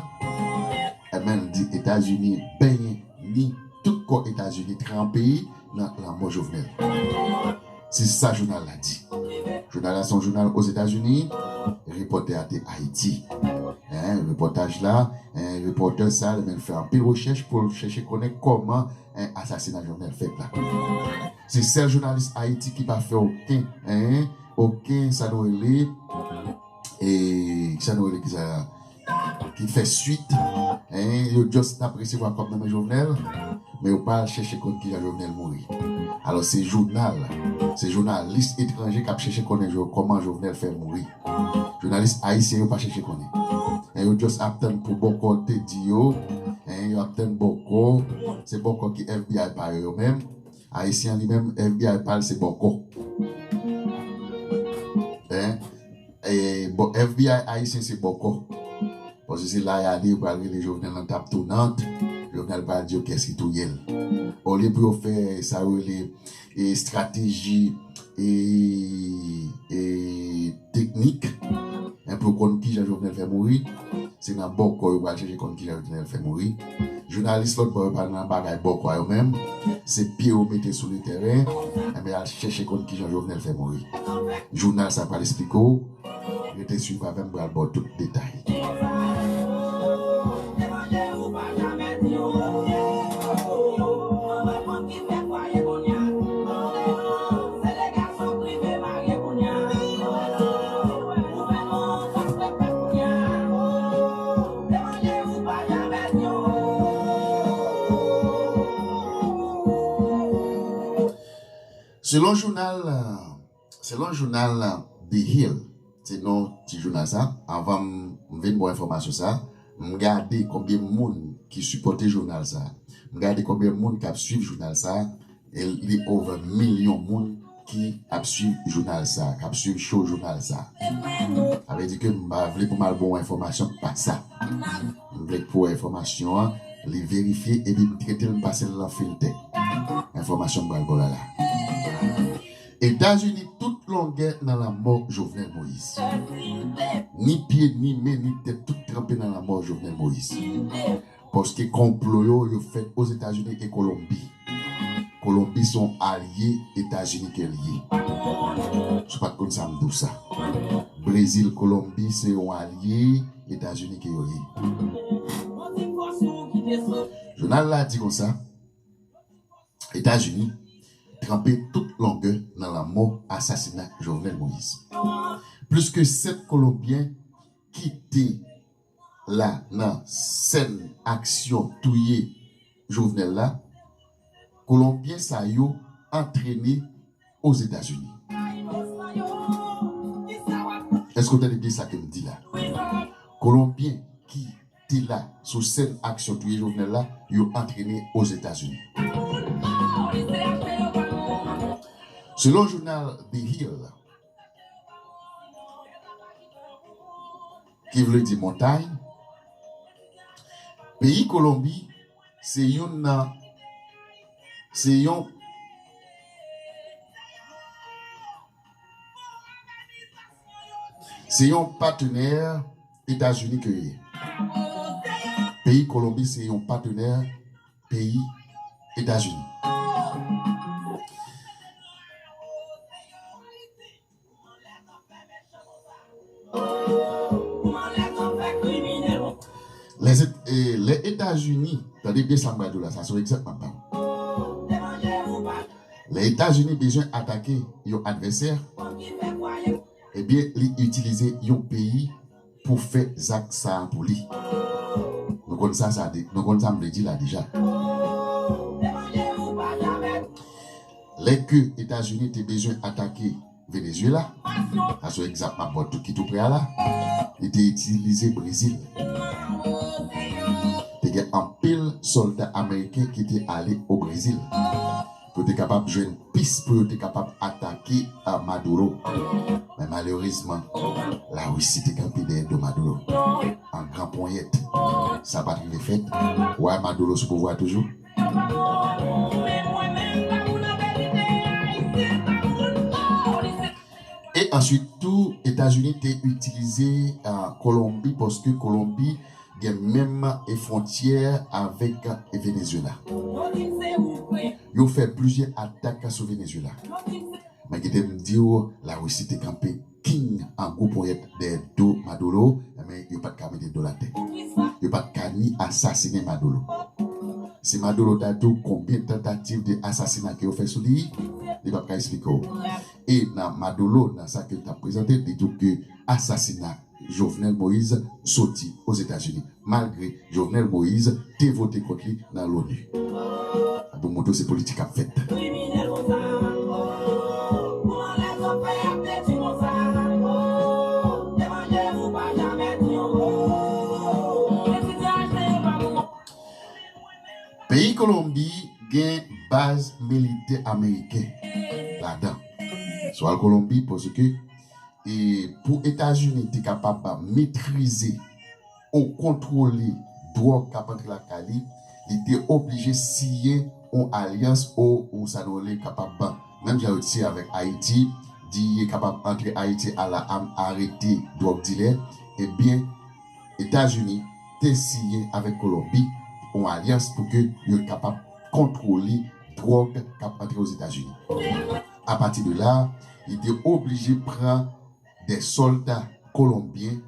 Enben, l di Etazini benyen ni tout kò Etazini tranpe nan lanmò Jovenel. Se sa jounal la di. Jounal la se yon jounal Ozetazini, repòtè a te Ayiti. En, repòtaj la, en, repòtè sa, li menm fè anpil rechèch pou l chèche konnen kòman, en, asasina Jovenel fèt la. Se sèl jounalis Ayiti ki pa fè okenn, en, okenn, sa nou rele, e, sa nou rele ki sa, ki fè swit, en, yo just t ap resevwa kòb nan men Jovenel, men yo pa al chèche konn kijan Jovenel mouri. Alò, se jounal, se jounalis etranje k ap chèche konnen jo-, kòman Jovenel fè mouri. Jounalis ayisyen yo pa chèche konnen. En, yo just ap tann pou bòkò te di yo, en, yo ap tann bòkò, se bòkò ki F B I pa yo, yo menm. Ayisyen li menm, F B I pa l se bòkò. En, e, bò-, F B I ayisyen se bòkò. Paske se la y ale, yo pral rele Jovenel nan tap tounant. Jovenel pral di yo kiyès ki touye l. Olye pou yo fè sa yo rele, e, estrateji, e, e, teknik, en, pou yo konn kijan Jovenel fè mouri, se nan bòkò yo pral chèche konn kijan Jovenel fè mouri. Jounalis lòt bò yo pa nan bagay bòkò a yo menm. Se pye yo mete sou le tèren, enben, y al chèche konn kijan Jovenel fè mouri. Jounal sa pral esplike w. Rete swiv avè m, m pral ba w tout detay. Selon jounal, selon jounal The Hill, se non ti jounal sa, anvan m, m vin ba w enfòmasyon sa, m gade konbyen moun ki sipòte jounal sa. M gade konbyen moun k ap swiv jounal sa, e li over milyon moun ki ap swiv jounal sa, k ap swiv show jounal sa. Sa vle di ke m pa vle pou m al ba w enfòmasyon k pa sa. M vle pou enfòmasyon an, li verifye, epi m trete l, m pase l nan filtè. Enfòmasyon m pral ba w la la. Etazini tout longè nan lanmò Jovenel Moïse. Ni pye, ni men, ni tèt, tout tranpe nan lanmò Jovenel Moïse. Paske konplo yo, yo fèt Ozetazini e Kolonbi. Kolonbi se yon alye Etazini ke l ye. Si w pa t konn sa, m di w sa. Brezil, Kolonbi se yon alye Etazini ke yo ye. Jounal la di konsa, Etazini tranpe tout longè nan lanmò, asasina Jovenel Moïse. Plis ke sèt Kolonbyen ki te la nan sèn aksyon touye Jovenel la, Kolonbyen sa yo antrene Ozetazini. Èske w tande byen sa ke m di la? Kolonbyen ki te la sou sèn aksyon touye Jovenel la, yo antrene Ozetazini. Selon jounal The Hill, ki vle di montay, peyi Kolonbi se youn nan, se yon, se yon patenè Etazini ke yo ye. Peyi Kolonbi se yon patenè peyi Etazini. Lè, e, lè Etazini, tande byen sa m pral di w la, sa se yon egzanp m ap ba w. Lè Etazini bezwen atake yon advèsè, ebyen, li itilize yon peyi pou fè zak sa a pou li. Nou konn sa, sa de, nou konn sa m vle di la deja. Lè ke Etazini te bezwen atake Venezuela, sa se egzanp m ap ba w tou ki tou prè a la, li te itilize Brezil. Te gen anpil sòlda ameriken ki te ale o Brezil pou yo te kapab jwenn pis pou yo te kapab atake, a, Maduro. Men malerezman, Larisi te kanpe dèyè do Maduro an gran ponyèt. Sa pa t rive fèt. Wa Maduro sou pouvwa toujou. E answit tou, Etazini te itilize, a, Kolonbi, paske Kolonbi gen menm, e, fwontyè avèk, e, Venezuela. Yo fè plizyè atak sou Venezuela. Men kite m di w, Larisi te kanpe king an gwo ponyèt dèyè do Maduro, men yo pa t ka mete do l atè. Yo pa t ka ni asasinen Maduro. Si Maduro ta di w konbyen tantativ de asasina ke yo fè sou li, li p ap ka eksplike w. E nan Maduro, nan sa ke l t ap prezante, li di w ke asasina Jovenel Moïse soti Ozetazini, malgre Jovenel Moïse te vote kont li nan l'ONU. Pou montre w se politik k ap fèt. Peyi Kolonbi gen baz militè ameriken ladan. Swa l Kolonbi, paske, e, pou Etazini te kapab metrize ou kontwole dwòg k ap antre lakay li, li te oblije siyen yon alyans ou, ou sa nou rele kapab, menm jan yo t siyen avèk Ayiti, di yo kapab antre Ayiti a la am, arete dwòg dilè, ebyen, Etazini te siyen avèk Kolonbi yon alyans pou ke yo kapab kontwole dwòg k ap antre Ozetazini. Apati de la, li te oblije pran de sòlda kolonbyen,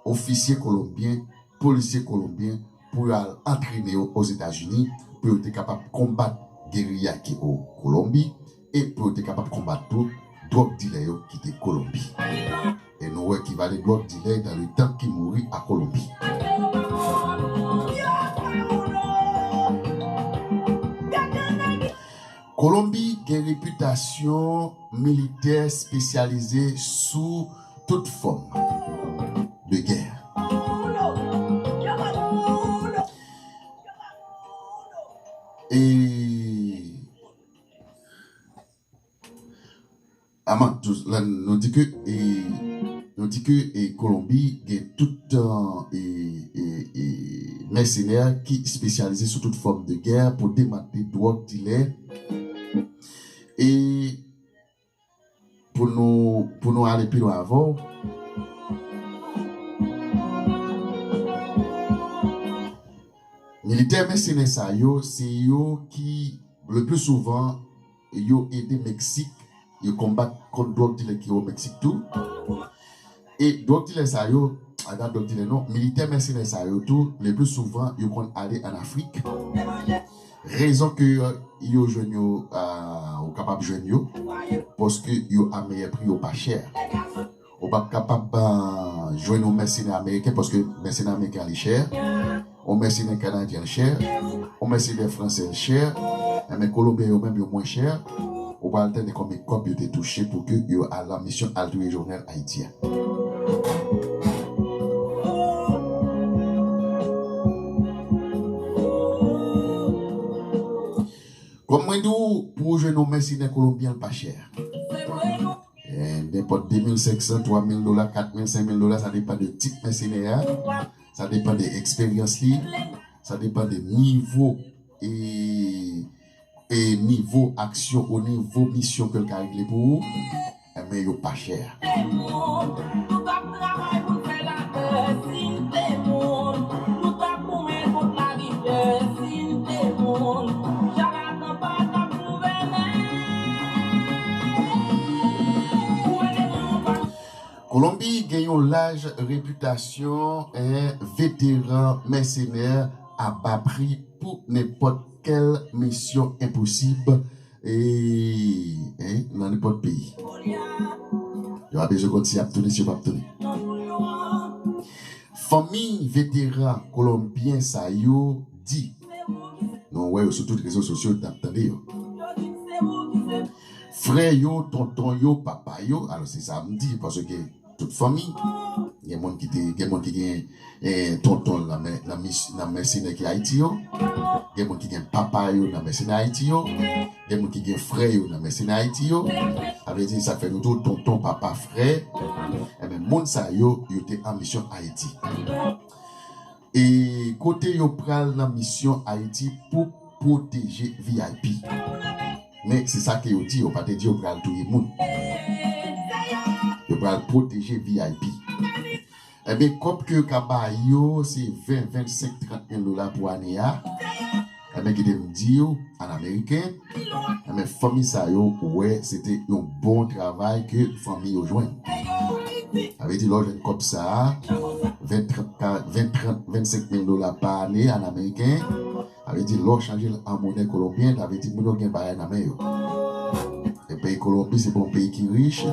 ofisye kolonbyen, polisye kolonbyen pou yo al antrene yo Ozetazini, pou yo te kapab konbat geriya ki o Kolonbi, e pou yo te kapab konbat tou dwòg dilè yo ki te Kolonbi. E nou wè ki vale dwòg dilè dans le temps ki mouri a Kolonbi. Kolonbi gen repitasyon militè espesyalize sou tout fòm de gè. E Aman, tou, la, nou di ke, e, nou di ke, e, Kolonbi gen tout, e, e, e, mèsenè ki espesyalize sou tout fòm de gè pou demantle dwòg dilè. E pou nou, pou nou ale pi lwen avè w, militè mèsenè sa yo, se yo ki Le plus souvent, yo ede Meksik, yo konbat kont dwòg dilè ki o Meksik tou. E dwòg dilè sa yo, a pa dwòg dilè non, militè mèsenè sa yo tou, le plus souvent, yo konn ale an Afrik. Rezon ke yo jwenn yo, ah, ou kapab jwenn yo, paske yo a meyè pri, yo pa chè. Ou p ap kapab, ah, jwenn yon mèsenè ameriken, paske mèsenè ameriken an li chè, yon mèsenè kanadyen l chè, yon mèsenè fransè l chè, enben kolonbyen yo menm yo mwen chè. Ou pral tande konbyen kòb yo te touche pou ke yo al nan misyon al touye Jovenel Ayiti a. Kòm mwen di w, pou w jwenn yon mèsenè kolonbyen, l pa chè. Eh, nenpòt de mil senk san, twa mil dola, kat mil, senk mil dola, sa depann de tip mèsenè a, sa depann de eksperyans li, sa depann de nivo, e, e nivo aksyon, o nivo misyon ke l ka regle pou ou. Enben, yo pa chè. Kolonbi gen yon laj repitasyon, en veteran mèsenè a ba pri pou nenpòt kèl misyon enposib, e, en, nan nenpòt peyi. Yo pa bezwen konn si y ap tounen, si yo p ap tounen. Fanmi veteran kolonbyen sa yo di, nou wè yo sou tout rezo sosyo, n ap tande yo. Frè yo, tonton yo, papa yo, alò se sa m di, paske tout fanmi, gen moun ki te, gen moun ki gen, eh, tonton l nan mè-, nan mis-, nan mèsenè ki Ayiti yo, gen moun ki gen papa yo nan mèsenè Ayiti yo, gen moun ki gen frè yo nan mèsenè Ayiti yo. Sa vle di, sa k fè nou di w tonton, papa, frè, enben, moun sa yo, yo te an misyon Ayiti. E kote yo pral nan misyon Ayiti pou pwoteje V I P. Men se sa ke yo di, yo pa te di yo pral touye moun. Yo pral pwoteje V I P. Enben, kòb ke yo ka ba yo, se ven, vennsenk, trant mil dola pou ane a. Enben, kite m di w, an ameriken, enben, fanmi sa yo wè se te yon bon travay ke fanmi yo jwenn. Sa vle di, lè w jwenn kòb sa a, ven, trant, ka-, ven, trant, vennsenk mil dola pa ane an ameriken, sa vle di, lè w chanje l an monè kolonbyen, sa vle di, moun yo gen bagay nan men yo. E peyi Kolonbi, se pa yon peyi ki rich,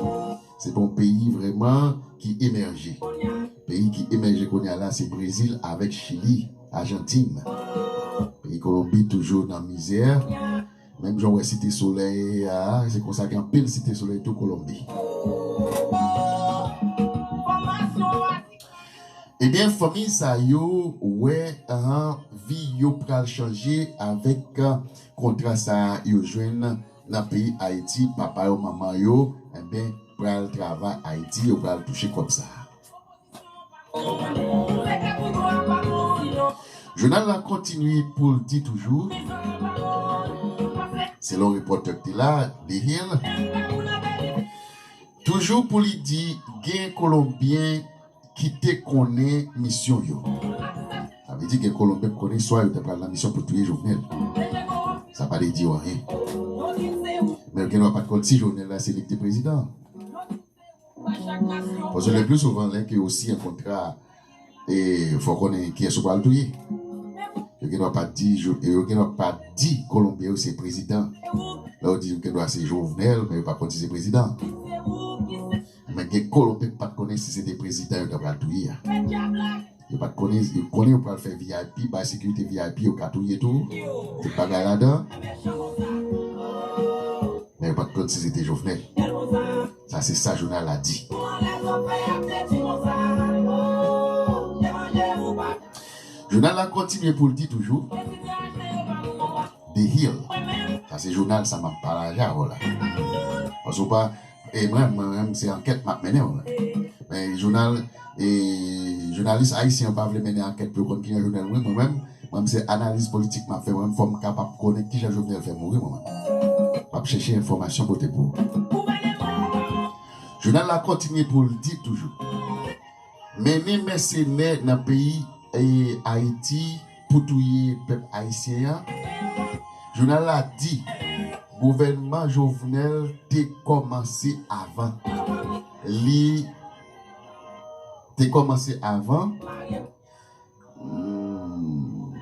se pa yon peyi vrèman ki emèje. Peyi ki emèje kounye a la, se Brezil avèk Chili, Ajantin. Peyi Kolonbi toujou nan mizè. Menm jan w wè Site Solèy a, se konsa gen anpil Site Solèy tou Kolonbi. Ebyen, fanmi sa yo wè, ah, vi yo pral chanje avèk, ah, kontra sa yo jwenn nan peyi Ayiti. Papa yo, manman yo, enben, pral travay Ayiti, yo pral touche kòb sa. Jounal la kontinye pou l di toujou, selon repòtè k te la, The Hill, toujou pou li di, gen Kolonbyen ki te konnen misyon yo. Sa vle di gen Kolonbyen k konnen swa yo te pral nan misyon pou touye Jovenel. Sa pa vle di yo anyen. Men yo gen dwa pa t konn si Jovenel la se li k te prezidan. Paske le pli souvan, lè ke yo siyen kontra, e fò konnen kiyès ou pral touye. Yo gen dwa pa di, yo, yo gen dwa pa di Kolonbyen yo se prezidan. Lè yo di yo gen dwa se Jovenel, men yo pa konn si se prezidan. Men gen Kolonbyen ki pa t konnen si se te prezidan yo ta pral touye a. Yo pa t konnen, yo konnen yo pral fè V I P, bay sekirite V I P, yo ka touye tou. Tout bagay ladan. Men yo pa t konn si se te Jovenel. Sa se sa jounal la di. Jounal la kontinye pou l di toujou. The Hill. Sa se jounal sa m ap pataje avè w la. Paske w pa, e mwen, mwen menm, se ankèt m ap mennen, mwen menm. Men jounal, e jounalis ayisyen yo pa vle mennen ankèt pou yo konn kijan Jovenel mouri, mwen menm, mwen menm, se analiz politik m ap fè, mwen menm, fò m kapab konnen kijan Jovenel fè mouri, mwen menm. M ap chèche enfòmasyon pote pou ou. Jounal la kontinye pou l di toujou. Mennen mèsenè nan peyi, e, Ayiti pou touye pèp ayisyen an. Jounal la di, gouvènman Jovenel te kòmanse avan. Li te kòmanse avan. Hmm,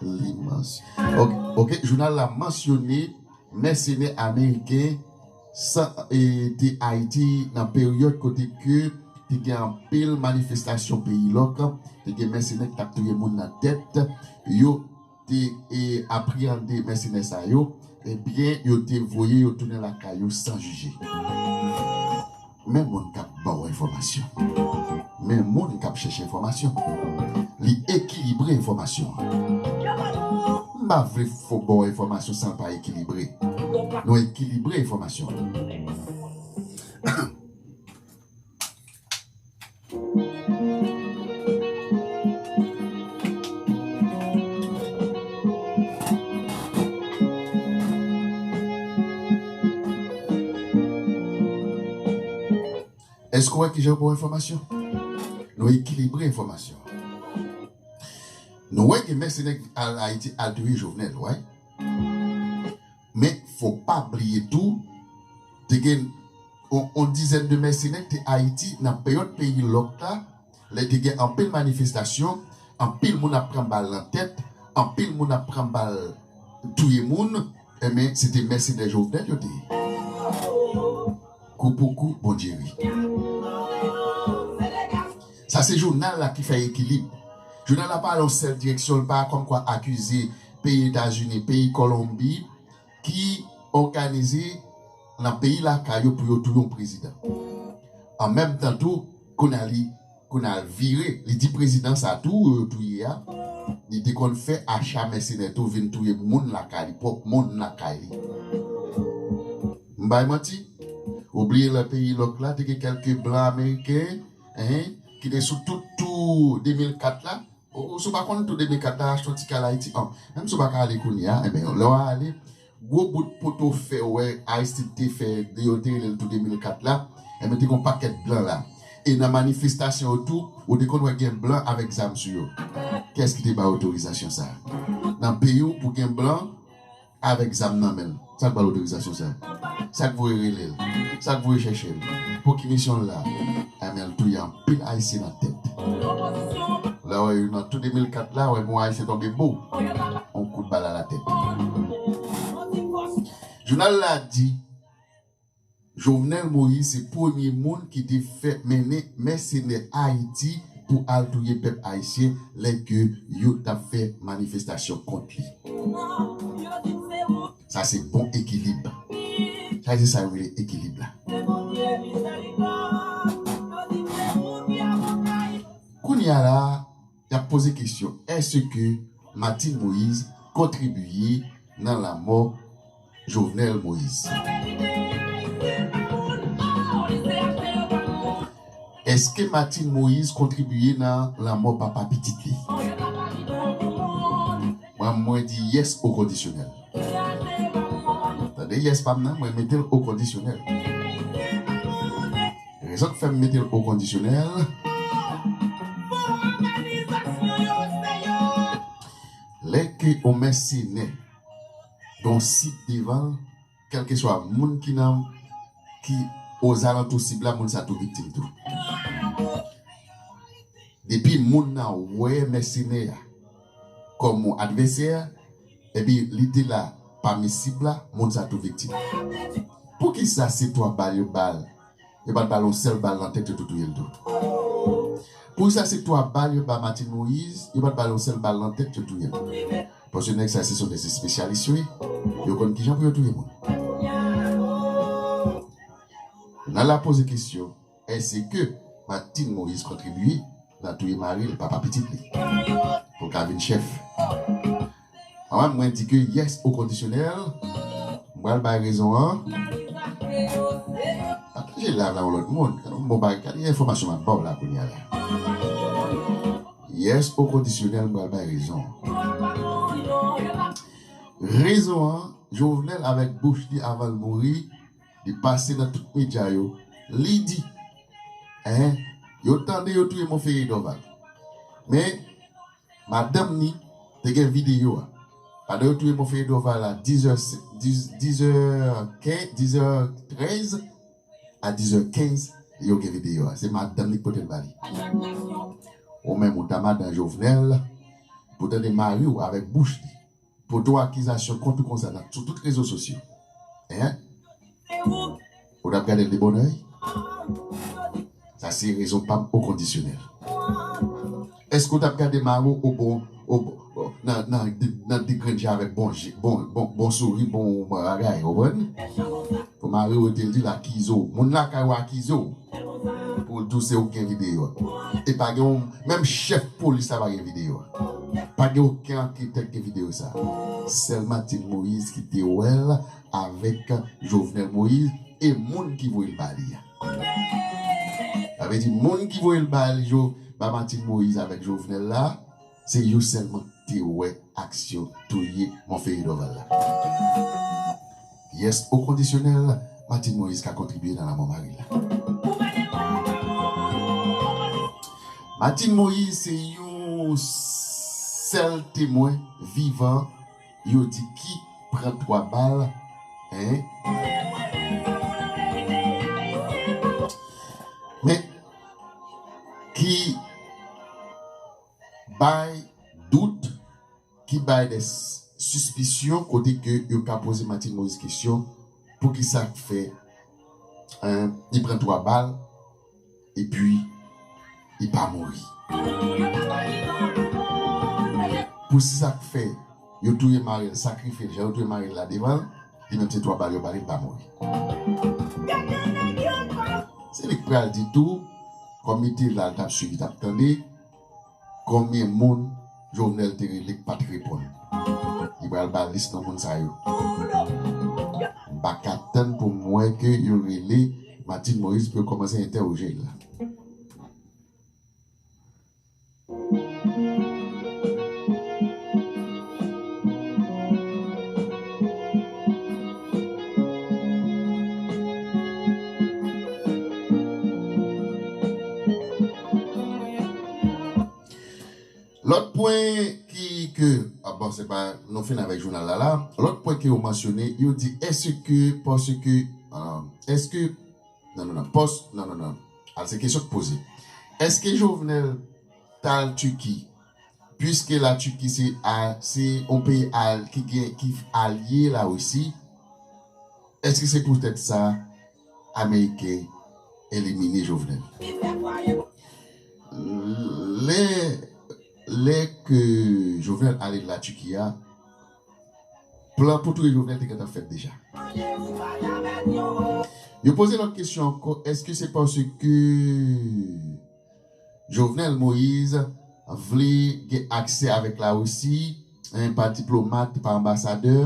li mans-, ok, ok, jounal la mansyone mèsenè ameriken san, e, te Ayiti nan peryòd kote ke te gen anpil manifestasyon peyi lòk, te gen mèsenè ki t ap touye moun nan tèt, yo te, e, apreyande mèsenè sa yo, ebyen, yo te voye yo tounen lakay yo san jije. Men moun k ap ba w enfòmasyon. Men moun k ap chèche enfòmasyon. Li ekilibre enfòmasyon an. M pa vle fò ba w enfòmasyon san l pa ekilibre. Nou ekilibre enfòmasyon an. Èske w wè kijan pou enfòmasyon? Nou ekilibre enfòmasyon. Nou wè gen mèsenè ki al Ayiti al touye Jovenel, wè. Men, fò pa bliye tou, te gen on, on dizèn de mèsenè ki te Ayiti nan peryòd peyi lòk la, lè te gen anpil manifestasyon, anpil moun ap pran bal nan tèt, anpil moun ap pran bal touye moun, enben, se te mèsenè Jovenel yo te ye. Kou pou kou, Bondye ri. Sa se jounal la ki fè ekilib. Jounal la pa ale yon sèl direksyon, li pa kòmkwa akize peyi Etazini, peyi Kolonbi, ki òganize nan peyi lakay yo pou yo touye yon prezidan. An menm tan tou, kounye a li, kounye a l vire, li di prezidan sa tou, yo touye a, li te konn fè acha mèsenè tou vin touye moun lakay li, pwòp moun lakay li. M bay manti? Ou bliye lè peyi lòk la, te gen kèlke blan ameriken, en, ki te sou tout tou de mil kat la, Ou, ou, si w pa konn tou de mil kat la, achte yon tikè al Ayiti. An, menm si w pa ka ale kounye a, enben, lè w ale, gwo bout poto fè w wè Aristide te fè, yo te rele l tou de mil kat la, enben, te gen yon pakèt blan la. E nan manifestasyon yo tou, ou te konn wè gen blan avèk zam sou yo. Kiyès ki te ba otorizasyon sa a? Nan peyi w, pou gen blan, avèk zam nan men l. Sa k ba l otorizasyon sa? Sa k voye rele l? Sa k voye chèche l? Pou ki misyon l la? Enben, l touye anpil Ayisyen nan tèt. Lè w wè yo nan tou de mil kat la, w wè gen yon Ayisyen tonbe bo, yon kout bal a latèt. Jounal la di, Jovenel Moïse se premye moun ki te fè mennen mèsenè Ayiti pou al touye pèp ayisyen lè ke yo t ap fè manifestasyon kont li. Sa se bon ekilib. Sa se sa yo rele ekilib la. Kounye a la, y ap poze kesyon, èske Martine Moïse kontribiye nan lanmò Jovenel Moïse? Èske Martine Moïse kontribiye nan lanmò papa pitit li? Mwen, mwen di yes o kondisyonèl. Tande yes pa m nan, mwen mete l o kondisyonèl. Rezon k fè m mete l o kondisyonèl, lè ke yon mèsenè gen yon sib devan l, kèlkeswa moun ki nan, ki ozalantou sib la, moun sa tou viktim tou. Depi moun nan wè mèsenè a kòm yon advèsè, epi li te la pami sib la, moun sa tou viktim. Poukisa se twa bal yo ba l, yo pa t ba l yon sèl bal nan tèt, yo tou touye l tou? Poukisa se twa bal yo ba Martine Moïse, yo pa t ba l yon sèl bal nan tèt, yo touye l? Paske nèg sa se, se des espesyalis yo ye. Yo konn kijan pou yo touye moun. Jounal la poze kesyon, èske Martine Moïse kontribiye nan touye mari l, papa pitit li, pou l ka vin chèf? Mwen, mwen di ke yes o kondisyonèl. M pral bay rezon an. Pataje live la yon lòt moun. Gade yon bon bagay, gade enfòmasyon m ap ba w la kounye a la. Yes o kondisyonèl, m pral bay rezon an. Rezon an, Jovenel avèk bouch li avan l mouri, li pase nan tout medya yo, li di, en, yo tande yo touye Monferrier Dorval. Men, madanm ni te gen videyo a. Pandan yo touye Monferrier Dorval a dizè, diz, dizè kenz, dizè trèz, a dizè kenz, yo gen videyo a. Se madanm li ki pote l ba li. Ou menm, ou ta madan Jovenel, pou tande mari w avèk bouch li pote yon akizasyon kont ou konsa nan, sou tout rezo sosyo. Hein? Ou t ap gade l de bòn èy? Sa se rezon pa m okondisyonèl. Èske w t ap gade mari w o bon, o bon, nan, nan, nan degrennje avèk bon je, bon, bon, bon souri, bon bagay, ou konprann? Pou mari w te l di l akize w. Moun lakay ou akize w. Pou l di w se ou ki gen videyo a. E pa gen yon, menm chèf polis la pa gen videyo a. Pa gen okenn anketè ki gen videyo sa. Sèl Martine Moïse ki te wè l avèk Jovenel Moïse e moun ki voye l ba li a. Sa vle di, moun ki voye l ba li, Jo, ba Martine Moïse avèk Jovenel la, se yo sèlman ki te wè aksyon touye Monferrier Dorval la. Yes, okondisyonèl, Martine Moïse ka kontribye nan lanmò mari l la. Martine Moïse se yon sèl temwen vivan, yo di, ki pran twa bal, hein? Men, ki bay dout, ki bay de s-, sispisyon kote ke yo ka poze Martine Moïse kesyon, poukisa k fè, hein, li pran twa bal, epi li pa mouri? Poukisa k fè yo touye mari l, sakrifye l, jan yo touye mari l la devan l, li menm se twa bal yo ba li, li pa mouri? Se li k pral di tou, kòm li te la, li t ap swiv, li t ap tande, konbyen moun Jovenel te rele k pa t reponn? Li pral ba lis non moun sa yo. M pa ka tann pou m wè ke yo rele Martine Moïse pou yo kòmanse entèwoje l la. Lòt pwen ki, ke, ah, bon, se pa, nou fin avèk jounal la la. Lòt pwen ke yo mansyone, yo di, èske, paske, ah, èske, non, non, non, pòs, non, non, non. Al, se kesyon k poze. Èske Jovenel t al Tiki, piske la Tiki se a, se yon peyi al, ki gen, ki alye Larisi, èske se poutèt sa Ameriken elimine Jovenel? Lè, lè ke Jovenel ale la Tiki a, plan pou touye Jovenel te gentan fèt deja. Yo poze lòt kesyon ankò, èske se paske Jovenel Moïse vle gen aksè avèk Larisi, hein, pa diplomat, pa anbasadè,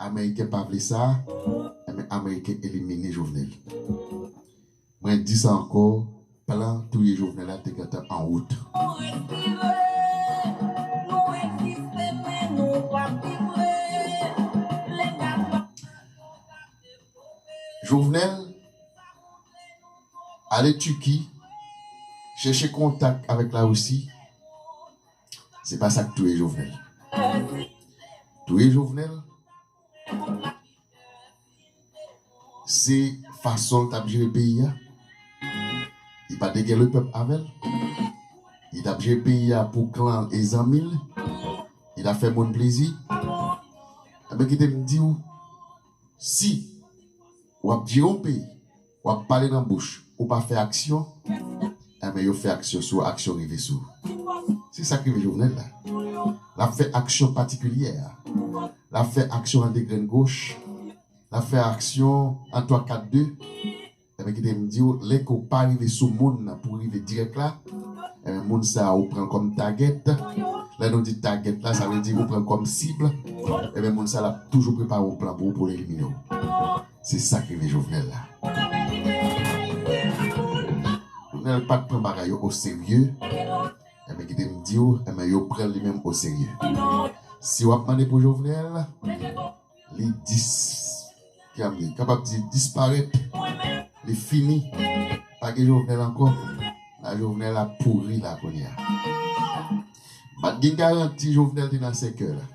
Ameriken pa vle sa, enben Ameriken elimine Jovenel. Mwen di sa ankò, plan touye Jovenel la te gentan an wout. Jovenel ale Tiki, chèche kontak avèk Larisi. Se pa sa k touye Jovenel. Touye Jovenel, se fason l t ap jere peyi a. Li pa t gen lepèp avè l. Li t ap jere peyi a pou klan l e zanmi l. Li t ap fè moun plezi. Enben, kite m di w, si w ap jere yon peyi, w ap pale nan bouch, ou pa fè aksyon, enben, yo fè aksyon sou ou, aksyon rive sou ou. Se sa k rive Jovenel la. L ap fè aksyon patikilyè. L ap fè aksyon an de grenn goch. L ap fè aksyon an twa kat de. Enben, kite m di w, lè ke w pa rive sou moun nan pou w rive dirèk la, enben, moun sa a, ou pran l kòm tagèt. Lè nou di tagèt la, sa vle di ou pran l kòm sib. Enben, moun sa a, l ap toujou prepare yon plan pou ou, pou l elimine w. Se sa k rive Jovenel la. Jovenel pa t pran bagay yo oserye. Enben, kite m di w, enben, yo pran l li menm oserye. Si w ap mande pou Jovenel, li dis-, ki a m di, kapab di disparèt. Li fini. Pa gen Jovenel ankò. La Jovenel ap pouri la kounye a. Bat gen garanti Jovenel te nan sèkèy la.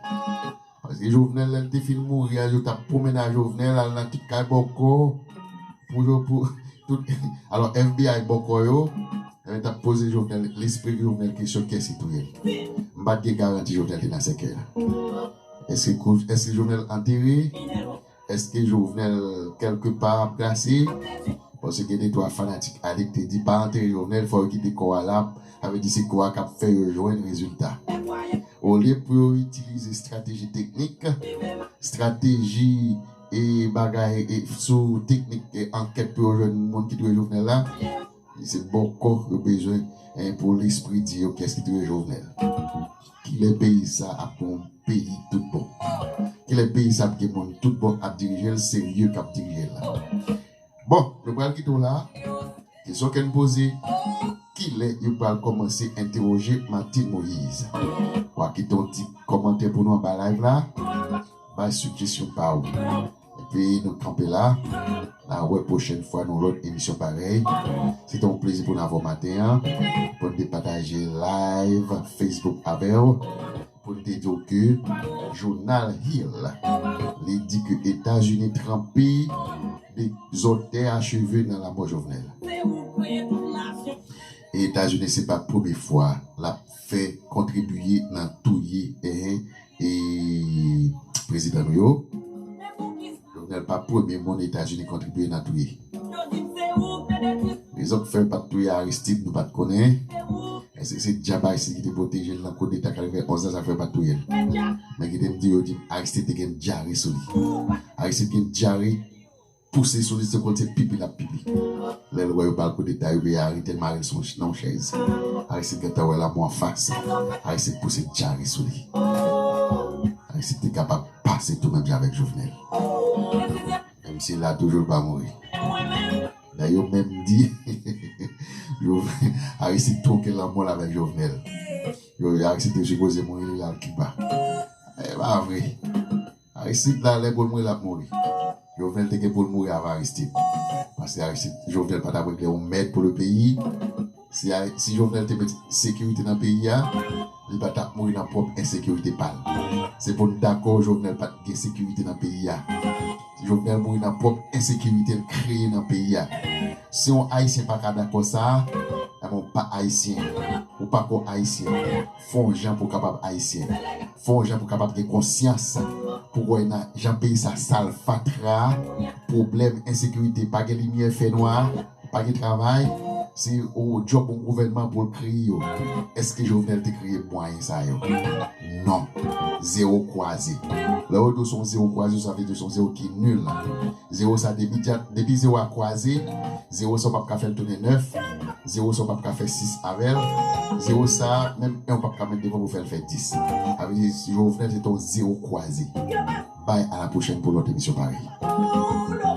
Paske Jovenel, lè l te fin mouri a, yo t ap pwomèn a Jovenel, al nan tout kay bòkò, pou yo, pou, tout, alò, F B I bòkò yo, yo t ap poze Jovenel, lespri Jovenel kesyon, kiyès ki touye l. M pa t gen garanti Jovenel te nan sèkèy la. Èske, kou- èske Jovenel antere? Èske Jovenel, kèlke pa, ap glase? Paske gen de twa fanatik adik te di, pa antere Jovenel, fò yo kite kò a la, sa vle di se kò a k ap fè yo jwenn rezilta. Olye pou yo itilize estrateji teknik, estrateji e bagay e sou teknik e ankèt pou yo jwenn moun ki touye Jovenel la, se bòkò yo bezwen, eh, pou lespri di yo kiyès ki touye Jovenel. Kilè peyi sa ap gon peyi tout bon? Kilè peyi sa ap gen moun tout bon ap dirije l, serye k ap dirije l la? Bon, nou pral kite w la. Kesyon ke n poze, kilè yo pral kòmanse entèwoje Martine Moïse? W a kite yon ti kòmantè pou nou anba live la. Bay sijesyon pa w. Epi nou kanpe la. N a wè pwochèn fwa nan lòt emisyon parèy. Se te yon plezi pou n avè w maten an. Pou n te pataje live Facebook avè w. Pou n te di w ke Jounal Hill, li di ke Etazini tranpe dezòd tè acheve nan lanmò Jovenel. Etazini se pa premye fwa l ap fè kontribiye nan touye, eh, e prezidan nou yo. Jovenel pa premye moun Etazini kontribiye nan touye. Rezon k fè yo pa t touye Aristide, nou pa t konnen. Èske se dyab Aristide ki te pwoteje l nan koudeta katrevenn onz la, sa k fè yo pa t touye l? Men kite m di yo, di m Aristide te gen dyare sou li. Aristide gen dyare pouse sou li, se konn se pipi l ap pipi. Lè l wè yo ba l koudeta, yo veye Aristide, mare l sou nan yon chèz. Aristide gentan wè lanmò anfas. Aristide pouse dyare sou li. Aristide te kapab pase tou menm jan avèk Jovenel. Menm si l la toujou, l pa mouri. Dayè yo menm di Jovenel, Aristide twoke lanmò l avèk Jovenel. Yo, Aristide te sipoze mouri, li l al Kiba. E pa vre. Aristide la, lè pou l mouri, l ap mouri. Jovenel te gen pou l mouri avan Aristide. Paske Aristide, Jovenel pa t ap regle yon mèd pou le peyi. Si, a- si Jovenel te met sekirite nan peyi a, li pa t ap mouri nan pwòp ensekirite pa l. Se pou n dakò, Jovenel pa t gen sekirite nan peyi a. Jovenel mouri nan pwòp ensekirite l kreye nan peyi a. Si yon Ayisyen pa ka dakò sa, ebyen, ou pa Ayisyen. Ou pa ko Ayisyen. Fè yon jan pou w kapab Ayisyen. Fè yon jan pou w kapab gen konsyans. Pou w wè nan jan peyi sa sal, fatra, pwoblèm, ensekirite, pa gen limyè, fènwa, pa gen travay, se yon djòb yon gouvènman pou l kreye yo. Èske Jovenel te kreye mwayen sa yo? Non. Zewo kwaze. Lè yo di w se yon zewo kwaze, sa vle di w se yon zewo ki nil. Zewo sa depi, depi zewo a kwaze, zewo sa w p ap ka fè l tounen nèf, zewo sa w p ap ka fè sis avè l, zewo sa menm en w p ap ka met devan pou fè l fè dis. Sa vle di Jovenel se te yon zewo kwaze. Bye, à la prochaine pou lòt emisyon parèy.